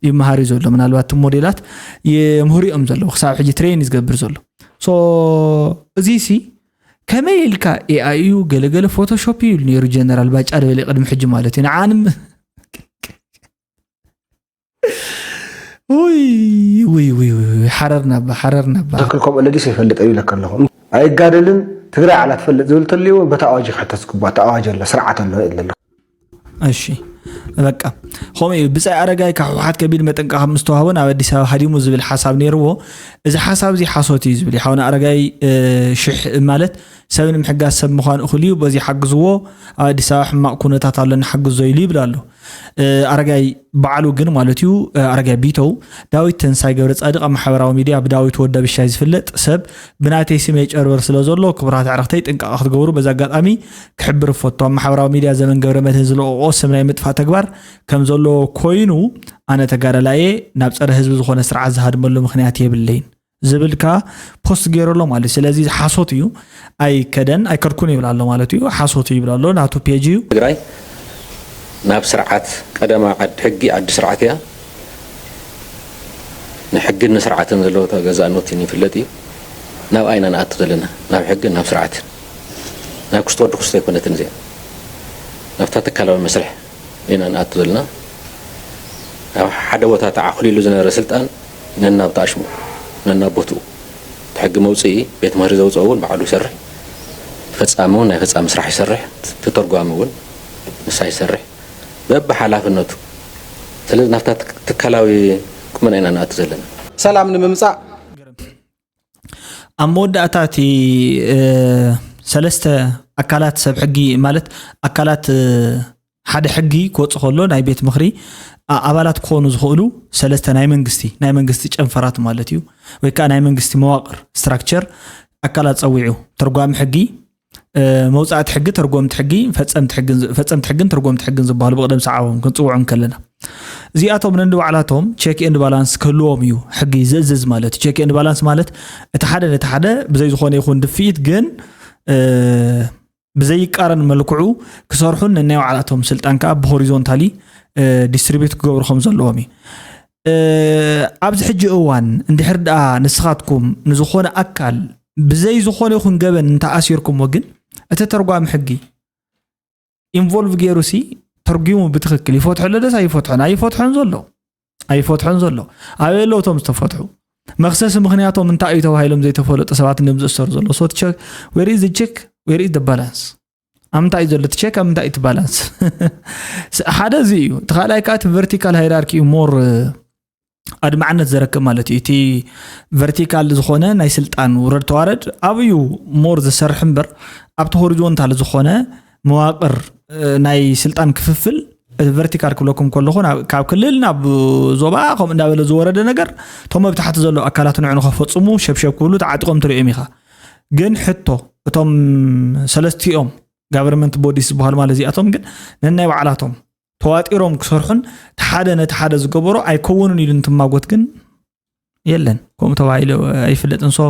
ይመሃር እዩ ዘሎ ምናልባት ሞዴላት የምህሩ እዮም ዘለዉ ክሳብ ሕጂ ትሬን ዝገብር ዘሎ ሶ እዚ ሲ ከመይ ኢልካ ኤኣይ እዩ ገለገለ ፎቶሾፕ እዩ ነይሩ ጀነራል ባጫ ደበለ ቅድሚ ሕጂ ማለት እዩ ንዓንም ውይ ውይ ውይ ሓረር ናባ ሓረር ናባ ትክክል ከምኡ ለዲስ ይፈልጥ እዩ ለካ ኣለኹ ኣይጋደልን ትግራይ ዓላ ትፈልጥ ዝብል ተልዩ በታ ኣዋጅ ክሕተት ዝግባ እቲ ኣዋጅ ኣሎ ስርዓት ኣሎ ኣለኹ እሺ በቃ ኾመ እዩ ብፃይ ኣረጋይ ካብ ህወሓት ከቢድ መጠንቀ ካብ ምስተዋህቦ ናብ ኣዲስ ኣበባ ሃዲሙ ዝብል ሓሳብ ነይርዎ እዚ ሓሳብ እዚ ሓሶት እዩ ዝብል ሓውና ኣረጋይ ሽሕ ማለት ሰብ ንምሕጋዝ ሰብ ምዃን እኹል እዩ በዚ ሓግዝዎ ኣብ ኣዲስ ኣበባ ሕማቕ ኩነታት ኣሎ ንሓግዞ ኢሉ ይብል ኣሎ ኣረጋይ በዓሉ ግን ማለት እዩ ኣረጋይ ቢተው ዳዊት ተንሳይ ገብረ ፃድቕ ኣብ ማሕበራዊ ሚድያ ብዳዊት ወደ ብሻይ ዝፍለጥ ሰብ ብናተይ ስም የጨርብር ስለ ዘሎ ክቡራት ኣዕርኽተይ ጥንቃቐ ክትገብሩ በዚ ኣጋጣሚ ክሕብር እፈቱ ኣብ ማሕበራዊ ሚድያ ዘመን ገብረ መድህን ዝለቀቆ ስም ናይ ምጥፋእ ተግባር ከም ዘሎ ኮይኑ ኣነ ተጋዳላየ ናብ ፀረ ህዝቢ ዝኾነ ስርዓት ዝሃድመሉ ምክንያት የብለይን ዝብል ከዓ ፖስት ገይሩ ኣሎ ማለት እዩ ስለዚ ሓሶት እዩ ኣይከደን ኣይከድኩን ይብል ኣሎ ማለት እዩ ሓሶት እዩ ይብል ኣሎ ናቱ ፔጅ እዩ ትግራይ ናብ ስርዓት ቀደማ ዓዲ ሕጊ ዓዲ ስርዓት እያ ንሕግን ንስርዓትን ዘለዎ ተገዛእኖት ይፍለጥ እዩ ናብ ኣይና ንኣቱ ዘለና ናብ ሕግን ናብ ስርዓትን ናብ ክስቶ ወዲ ክስቶ ኣይኮነትን እዚኣ ናብታ ትካላዊ መስርሕ ኢና ንኣቱ ዘለና ኣብ ሓደ ቦታ ተዓኹሊሉ ዝነበረ ስልጣን ነናብ ጣሽሙ ነናብ ቦትኡ እቲ ሕጊ መውፅኢ ቤት ምህሪ ዘውፅኦ እውን ባዕሉ ይሰርሕ ፈፃሚ እውን ናይ ፈፃሚ ስራሕ ይሰርሕ ተተርጓሚ እውን ንሳ ይሰርሕ በብሓላፍነቱ ስለዚ ናብታ ትካላዊ ቁመና ኢና ንኣቱ ዘለና ሰላም ንምምፃእ ኣብ መወዳእታ እቲ ሰለስተ ኣካላት ሰብ ሕጊ ማለት ኣካላት ሓደ ሕጊ ክወፅ ከሎ ናይ ቤት ምክሪ ኣባላት ክኾኑ ዝኽእሉ ሰለስተ ናይ መንግስቲ ናይ መንግስቲ ጨንፈራት ማለት እዩ ወይ ከዓ ናይ መንግስቲ መዋቅር ስትራክቸር ኣካላት ፀዊዑ ተርጓሚ ሕጊ መውፃእቲ ሕጊ ተርጎምቲ ሕጊ ፈፀምቲ ሕግን ተርጎምቲ ሕግን ዝበሃሉ ብቅደም ሰዓቦም ክንፅውዖም ከለና እዚኣቶም ነንባዕላቶም ቸክ ኤንድ ባላንስ ክህልዎም እዩ ሕጊ ዝእዝዝ ማለት ቸክ ኤንድ ባላንስ ማለት እቲ ሓደ ነቲ ሓደ ብዘይ ዝኾነ ይኹን ድፍኢት ግን ብዘይቃረን መልክዑ ክሰርሑን ነናይ ባዕላቶም ስልጣን ከዓ ብሆሪዞንታሊ ዲስትሪቢዩት ክገብሩ ከም ዘለዎም እዩ ኣብዚ ሕጂ እዋን እንድሕር ደኣ ንስኻትኩም ንዝኾነ ኣካል ብዘይ ዝኾነ ይኹን ገበን እንተኣሲርኩምዎ ግን እቲ ተርጓሚ ሕጊ ኢንቮልቭ ገይሩ ሲ ተርጒሙ ብትኽክል ይፈትሖ ኣሎ ደስ ኣይፈትሖን ኣይፈትሖን ዘሎ ኣይፈትሖን ዘሎ ኣበይ ኣለዉ እቶም ዝተፈትሑ መኽሰሲ ምኽንያቶም እንታይ እዩ ተባሂሎም ዘይተፈለጡ ሰባት እዮም ዝእሰሩ ዘሎ so check where is the check where is the balance ኣብ ምንታይ እዩ ዘሎ እቲ ቸክ ኣብ ምንታይ እቲ ባላንስ ሓደ እዚ እዩ እቲ ካልኣይ ከዓ እቲ ቨርቲካል ሃይራርኪ እዩ ሞር ኣድማዕነት ዘረክብ ማለት እዩ እቲ ቨርቲካል ዝኾነ ናይ ስልጣን ውረድ ተዋረድ ኣብዩ ሞር ዝሰርሕ እምበር ኣብቲ ሆሪዞንታል ዝኾነ መዋቅር ናይ ስልጣን ክፍፍል እቲ ቨርቲካል ክብለኩም ከለኹ ካብ ክልል ናብ ዞባ ከምኡ እንዳበለ ዝወረደ ነገር እቶም ኣብ ታሕቲ ዘሎ ኣካላት ንዕኑ ከፈፅሙ ሸብሸብ ክብሉ ተዓጢቆም ትሪኦም ኢኻ ግን ሕቶ እቶም ሰለስቲኦም ጋቨርንመንት ቦዲስ ዝበሃሉ ማለት እዚኣቶም ግን ነናይ ባዕላቶም ተዋጢሮም ክሰርሑን እቲ ሓደ ነቲ ሓደ ዝገበሮ ኣይከውንን ኢሉ እንትማጎት ግን የለን ከምኡ ተባሂሉ ኣይፍለጥን so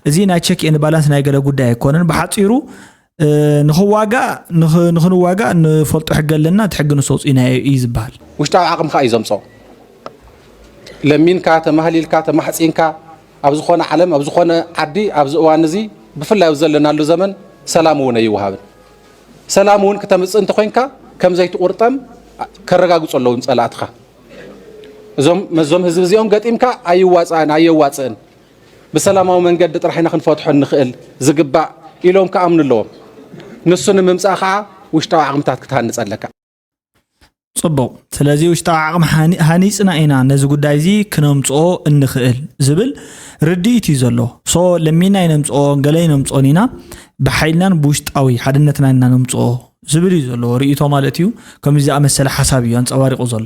እዚ ናይ ቸክ ኤን ባላንስ ናይ ገለ ጉዳይ ኣይኮነን ብሓፂሩ ንኽዋጋእ ንኽንዋጋእ ንፈልጦ ሕጊ ኣለና እቲ ሕጊ ንሰውፅኢናዮ እዩ ዝበሃል ውሽጣዊ ዓቕምኻ እዩ ዘምፅኦ ለሚንካ ተማህሊልካ ተማሕፂንካ ኣብ ዝኾነ ዓለም ኣብ ዝኾነ ዓዲ ኣብዚ እዋን እዚ ብፍላይ ኣብዚ ዘለናሉ ዘመን ሰላም እውን ኣይወሃብን። ሰላም እውን ክተምፅእ እንተኮይንካ ከም ዘይትቑርጠም ከረጋግፁ ኣለዎም ፀላእትኻ። እዞም መዞም ህዝቢ እዚኦም ገጢምካ ኣይዋፃእን ኣየዋፅእን ብሰላማዊ መንገዲ ጥራሕ ኢና ክንፈትሖ እንኽእል ዝግባእ ኢሎም ክኣምኑ ኣለዎም። ንሱ ንምምፃእ ከዓ ውሽጣዊ ዓቕምታት ክትሃንፅ ኣለካ። ፅቡቕ ስለዚ ውሽጣዊ ዓቕሚ ሃኒፅና ኢና ነዚ ጉዳይ እዚ ክነምፅኦ እንኽእል ዝብል ርድኢት እዩ ዘሎ so ለሚና ይነምፅኦ ገለ ይነምፅኦን ኢና ብሓይልናን ብውሽጣዊ ሓድነትና ኢና ነምፅኦ ዝብል እዩ ዘለዎ ርእይቶ ማለት እዩ ከምዚ ዝኣመሰለ ሓሳብ እዩ ኣንፀባሪቑ ዘሎ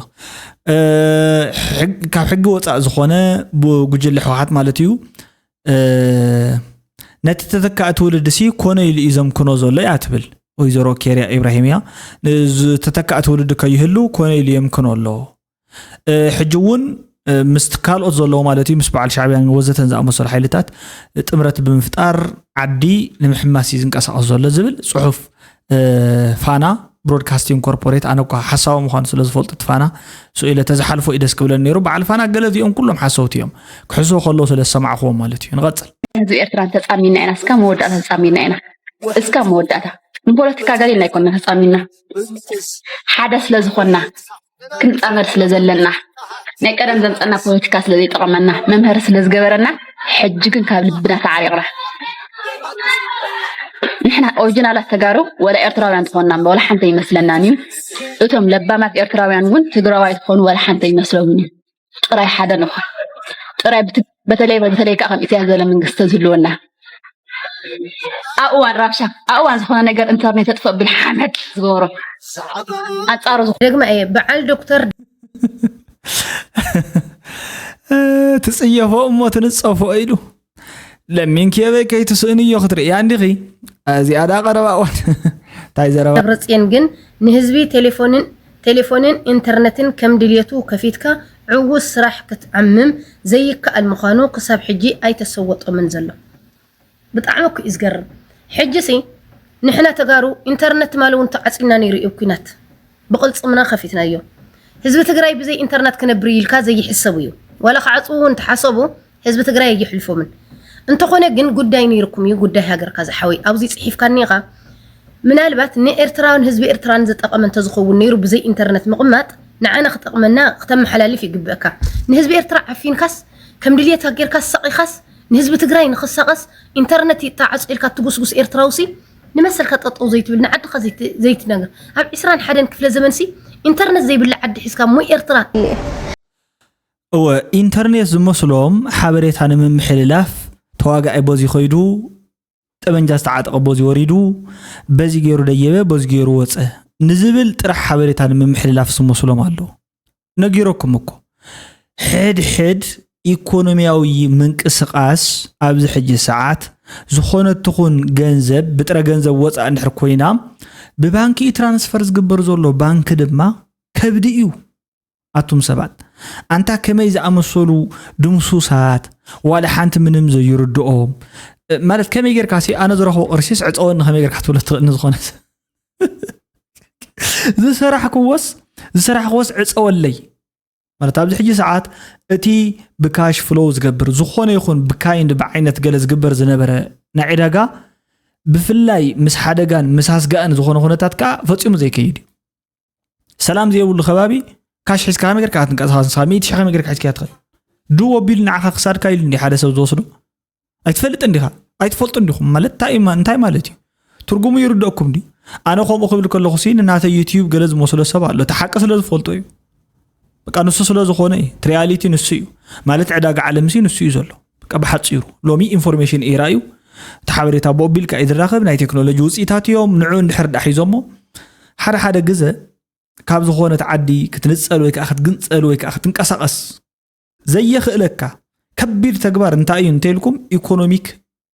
ካብ ሕጊ ወፃእ ዝኾነ ጉጅለ ህወሓት ማለት እዩ ነቲ ተተካኢ ትውልድሲ ኮነ ኢሉ እዩ ዘምክኖ ዘሎ እያ ትብል ወይዘሮ ኬርያ ኢብራሂም እያ። ተተካኢ ትውልዲ ከይህሉ ኮነ ኢሉ የምክኖ ኣሎ። ሕጂ እውን ምስ ካልኦት ዘለዉ ማለት እዩ ምስ በዓል ሻዕብያን ወዘተን ዝኣመሰሉ ሓይልታት ጥምረት ብምፍጣር ዓዲ ንምሕማስ እዩ ዝንቀሳቐስ ዘሎ ዝብል ፅሑፍ ፋና ብሮድካስቲንግ ኮርፖሬት ኣነ እኳ ሓሳዊ ምዃኑ ስለ ዝፈልጡ እቲ ፋና ስኢለ ተዝሓልፎ እዩ ደስ ክብለኒ ነይሩ በዓል ፋና ገለ እዚኦም ኩሎም ሓሰውቲ እዮም ክሕስዎ ከለዉ ስለ ዝሰማዕኽዎም ማለት እዩ ንቐፅል ህዝቢ ኤርትራ ተጻሚና ኢና እስካ መወዳእታ ተጻሚና ኢና እስካ መወዳእታ ንፖለቲካ ገሊና ኣይኮና ተጻሚና ሓደ ስለ ዝኾና ክንጻመድ ስለ ዘለና ናይ ቀደም ዘምጸና ፖለቲካ ስለ ዘይጠቐመና መምሀሪ ስለ ዝገበረና ሕጂ ግን ካብ ልብና ተዓሪቕና ንሕና ኦሪጂናላት ተጋሩ ወላ ኤርትራውያን ዝኾንና ወላ ሓንቲ ኣይመስለናን እዩ እቶም ለባማት ኤርትራውያን እውን ትግራዋይ ዝኾኑ ወላ ሓንቲ ኣይመስሎምን እዩ ጥራይ ሓደ ንኹን ጥራይ በተለይ በተለይ ከዓ ከም ኢሳያስ ዝበለ መንግስቲ ተዝህልወና ኣብ እዋን ራብሻ ኣብ እዋን ዝኾነ ነገር ኢንተርኔት ተጥፍእ ብል ሓመድ ዝገብሮ ኣንፃሩ ዝኾነ ደግመ እየ በዓል ዶክተር ትፅየፎ እሞ ትንፀፎ ኢሉ ለሚንኪ የበይ ከይትስእንዮ ክትርእያ እንዲኺ እዚኣ ዳ ቀረባ እዋን እንታይ ዘረባ ደብረፅዮን ግን ንህዝቢ ቴሌፎንን ቴሌፎንን ኢንተርነትን ከም ድልየቱ ከፊትካ ዕዉት ስራሕ ክትዓምም ዘይከኣል ምዃኑ ክሳብ ሕጂ ኣይተሰወጦምን ዘሎ። ብጣዕሚ እኮ እዩ ዝገርም። ሕጂ ሲ ንሕና ተጋሩ ኢንተርነት ትማሊ እውን ተዓፂና ነይሩ እዩ ኲናት ብቕልፅምና ከፊትናዮ። ህዝቢ ትግራይ ብዘይ ኢንተርነት ክነብር እዩ ኢልካ ዘይሕሰብ እዩ። ዋላ ክዓፅዉ እውን ተሓሰቡ ህዝቢ ትግራይ ኣየሕልፎምን። እንተኾነ ግን ጉዳይ ነይርኩም እዩ ጉዳይ ሃገርካ ዝሓወይ ኣብዚ ፅሒፍካኒ ኢኻ ምናልባት ንኤርትራን ህዝቢ ኤርትራን ዝጠቐመ እንተዝኸውን ነይሩ ብዘይ ኢንተርነት ምቕማጥ ንዓና ክጠቕመና ክተመሓላልፍ ይግበእካ። ንህዝቢ ኤርትራ ዓፊንካስ ከም ድልየትካ ጌርካስ ሰቒኻስ ንህዝቢ ትግራይ ንኽሳቐስ ኢንተርነት ይጣዓጾ ኢልካ ትጉስጉስ ኤርትራውሲ ንመሰልካ ጠጠው ዘይትብል ንዓድኻ ዘይትነግር ኣብ ዒስራን ሓደን ክፍለ ዘመንሲ ኢንተርነት ዘይብላ ዓዲ ሒዝካ እሞ ኤርትራ እወ ኢንተርኔት ዝመስሎም ሓበሬታ ንምምሕልላፍ ተዋጋኣይ በዚ ከይዱ ጠበንጃ ዝተዓጠቐ በዚ ወሪዱ በዚ ገይሩ ደየበ በዚ ገይሩ ወፀ ንዝብል ጥራሕ ሓበሬታ ንምምሕልላፍ ዝመስሎም ኣሎ ነጊረኩም እኮ ሕድ ሕድ ኢኮኖሚያዊ ምንቅስቃስ ኣብዚ ሕጂ ሰዓት ዝኾነት ትኹን ገንዘብ ብጥረ ገንዘብ ወፃእ እንድሕር ኮይና ብባንኪ እዩ ትራንስፈር ዝግበር ዘሎ ባንኪ ድማ ከብዲ እዩ ኣቱም ሰባት ኣንታ ከመይ ዝኣመሰሉ ድምሱሳት ዋላ ሓንቲ ምንም ዘይርድኦም ማለት ከመይ ጌርካ ሲ ኣነ ዝረኽቦ ቅርሲስ ዕፀወኒ ከመይ ጌርካ ትብሎ ትኽእል ንዝኾነ ዝሰራሕክዎስ ዝሰራሕክዎስ ዕፀወለይ ማለት ኣብዚ ሕጂ ሰዓት እቲ ብካሽ ፍሎው ዝገብር ዝኾነ ይኹን ብካይንድ ብዓይነት ገለ ዝግበር ዝነበረ ናይ ዕዳጋ ብፍላይ ምስ ሓደጋን ምስ ኣስጋእን ዝኾነ ኩነታት ከዓ ፈፂሙ ዘይከይድ እዩ። ሰላም ዘይብሉ ከባቢ ካሽ ሒዝካ ከመይ ጌርካ ክትንቀሳቐስ ንስኻ ሚእቲ ሺሕ ከመይ ጌርካ ሒዝካ ትኸድ? ድው ኣቢሉ ንዓኻ ክሳድካ ኢሉ እንዲ ሓደ ሰብ ዝወስዶ ኣይትፈልጥን ዲኻ? ኣይትፈልጡን ዲኹም ማለት እንታይ ማ- እንታይ ማለት እዩ? ትርጉሙ ይርደእኩም ድዩ? ኣነ ከምኡ ክብል ከለኹ ሲ ንናተይ ዩትዩብ ገለ ዝመስሎ ሰብ ኣሎ። እቲ ሓቂ ስለ ዝፈልጦ እዩ። በቃ ንሱ ስለ ዝኾነ እዩ። እቲ ሪያሊቲ ንሱ እዩ። ማለት ዕዳጋ ዓለም ሲ ንሱ እዩ ዘሎ። በቃ ብሓፂሩ ሎሚ ኢንፎርሜሽን ኤራ እዩ። እቲ ሓበሬታ ብኡ ኣቢልካ እዩ ዝራኸብ። ናይ ቴክኖሎጂ ውፅኢታት እዮም። ንዑ እንድሕር ዳ ሒዞሞ ሓደ ሓደ ግዘ ካብ ዝኾነት ዓዲ ክትንፀል ወይ ከዓ ክትግንፀል ወይ ከዓ ክትንቀሳቐስ ዘየኽእለካ ከቢድ ተግባር እንታይ እዩ እንተኢልኩም ኢኮኖሚክ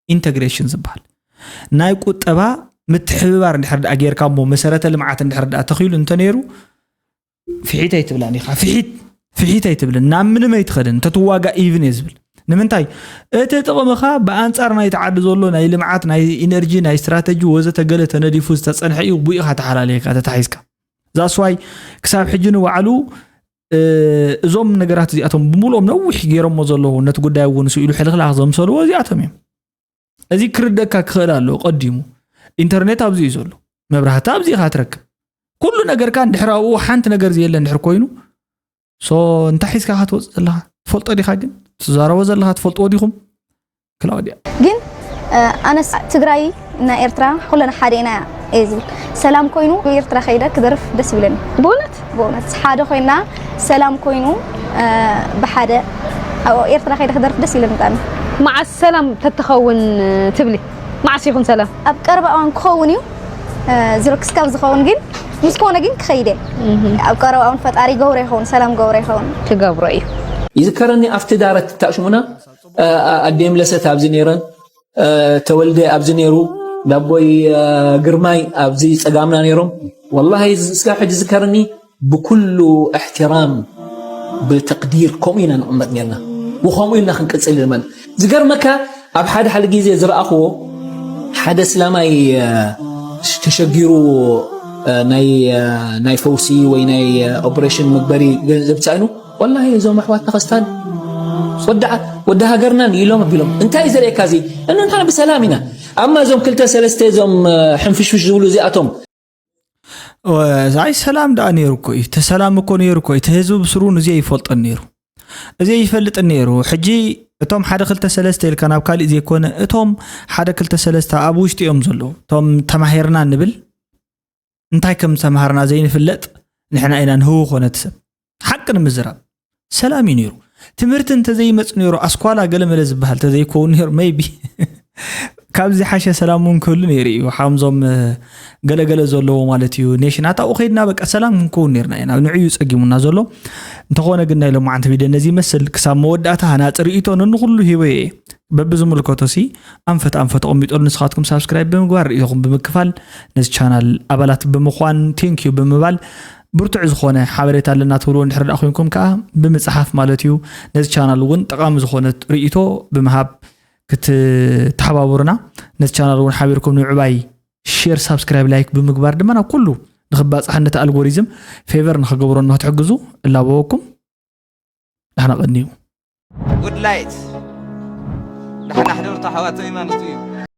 ኢንተግሬሽን ዝበሃል ናይ ቁጠባ ምትሕብባር እንድሕር ደኣ ጌርካ እሞ መሰረተ ልምዓት እንድሕር ደኣ ተኽኢሉ እንተነይሩ ፍሒት ኣይትብላን ኢኻ። ፍሒት ፍሒት ኣይትብልን ናብ ምንም ኣይትኸድን እንተትዋጋ ኢቭን እየ ዝብል። ንምንታይ እቲ ጥቕምኻ ብኣንጻር ናይቲ ዓዲ ዘሎ ናይ ልምዓት ናይ ኢነርጂ ናይ ስትራተጂ ወዘተ ገለ ተነዲፉ ዝተጸንሐ እዩ። ብኡ ኢኻ ተሓላለየካ ተታሒዝካ ዛስዋይ ክሳብ ሕጂ ንባዕሉ እዞም ነገራት እዚኣቶም ብምልኦም ነዊሕ ገይሮሞ ዘለዉ ነቲ ጉዳይ እውን ስኢሉ ሕልኽላኽ ዘምሰልዎ እዚኣቶም እዮም። እዚ ክርደካ ክኽእል ኣለዎ። ቀዲሙ ኢንተርኔት ኣብዚ እዩ ዘሎ፣ መብራህቲ ኣብዚ ኢኻ ትረክብ። ኩሉ ነገርካ እንድሕር ኣብኡ ሓንቲ ነገር ዝየለ እንድሕር ኮይኑ ሶ እንታይ ሒዝካ ክትወፅእ ዘለኻ ትፈልጦ ዲኻ? ግን ትዛረቦ ዘለኻ ትፈልጥዎ ዲኹም? ክላውድያ ግን ኣነስ ትግራይ እና ኤርትራ ኩለና ሓደ ኢና እየ ዝብል። ሰላም ኮይኑ ኤርትራ ከይደ ክደርፍ ደስ ይብለኒ። ብእውነት ብእውነት ሓደ ኮይና ሰላም ኮይኑ ብሓደ ኣብ ኤርትራ ከይደ ክደርፍ ደስ ይብለኒ ብጣዕሚ። መዓስ ሰላም ተትኸውን ትብሊ? መዓስ ይኹን ሰላም? ኣብ ቀረባ እዋን ክኸውን እዩ። ዝሮ ክስካብ ዝኸውን ግን ምስ ኮነ ግን ክኸይድ እየ። ኣብ ቀረባ እዋን ፈጣሪ ገብሮ ይኸውን፣ ሰላም ገብሮ ይኸውን። ክገብሮ እዩ። ይዝከረኒ ኣብቲ ዳረት ታሽሙና ኣዴም ለሰት ኣብዚ ነይረን ተወልደ ኣብዚ ነይሩ ዳቦይ ግርማይ ኣብዚ ፀጋምና ነይሮም። ወላሂ እስካብ ሕጂ ዝከርኒ ብኩሉ እሕትራም ብተቅዲር ከምኡ ኢና ንቕመጥ ነርና። ብኸምኡ ኢልና ክንቅፅል ኢልመን ዝገርመካ ኣብ ሓደ ሓደ ግዜ ዝረኣኽዎ ሓደ እስላማይ ተሸጊሩ ናይ ፈውሲ ወይ ናይ ኦፕሬሽን መግበሪ ገንዘብ ተሳኢኑ ወላሂ እዞም ኣሕዋትና ከስታን ወዲ ሃገርናን ኢሎም ኣቢሎም እንታይ እዩ ዘርእየካ እዚ እኑ ንሕና ብሰላም ኢና ኣማ እዞም ክልተ ሰለስተ እዞም ሕንፍሽፍሽ ዝብሉ እዚኣቶም ኣይ ሰላም ደኣ ነይሩ እኮ እዩ ተሰላም እኮ ነይሩ እኮ እቲ ህዝቢ ብስሩ ንዚ ይፈልጠን ነይሩ እዚ ይፈልጥን ነይሩ ሕጂ እቶም ሓደ ክልተ ሰለስተ ኢልካ ናብ ካሊእ ዘይኮነ እቶም ሓደ ክልተ ሰለስተ ኣብ ውሽጢ እዮም ዘለዉ እቶም ተማሂርና ንብል እንታይ ከም ዝተምሃርና ዘይንፍለጥ ንሕና ኢና ንህውኾ ነቲ ሰብ ሓቂ ንምዝራብ ሰላም እዩ ነይሩ ትምህርቲ እንተዘይመፅ ነይሩ ኣስኳላ ገለመለ ዝበሃል ተዘይከውን ነይሩ maybe ካብዚ ሓሸ ሰላም እውን ክህሉ ነይሩ እዩ ሓምዞም ገለገለ ዘለዎ ማለት እዩ ኔሽናት ኣብኡ ከይድና በቃ ሰላም ክንከውን ነርና ኢና ንዕዩ ፀጊሙና ዘሎ እንተኾነ ግን ናይ ሎማዓንቲ ቪድዮ ነዚ ይመስል ክሳብ መወዳእታ ሃናፂ ርእይቶ ነንኩሉ ሂበ እየ በብዝምልከቶ ሲ ኣንፈት ኣንፈት ተቐሚጠሉ ንስኻትኩም ሳብስክራይብ ብምግባር ርእይቶኹም ብምክፋል ነዚ ቻናል ኣባላት ብምዃን ቴንኪዩ ብምባል ብርቱዕ ዝኾነ ሓበሬታ ኣለና ትብልዎ እንድሕር ደኣ ኮይንኩም ከዓ ብምፅሓፍ ማለት እዩ ነዚ ቻናል እውን ጠቓሚ ዝኾነ ርእይቶ ብምሃብ ክትተሓባበሩና ነዚ ቻናል እውን ሓቢርኩም ንምዕባይ ሼር ሳብስክራይብ ላይክ ብምግባር ድማ ናብ ኩሉ ንክባፃሕ ነቲ ኣልጎሪዝም ፌቨር ንክገብሮ ንክትሕግዙ እላበወኩም ደሕና ቀንዩ ጉድ ላይት ዳሕና ሕደርቱ ኣሕዋተይ ማለት እዩ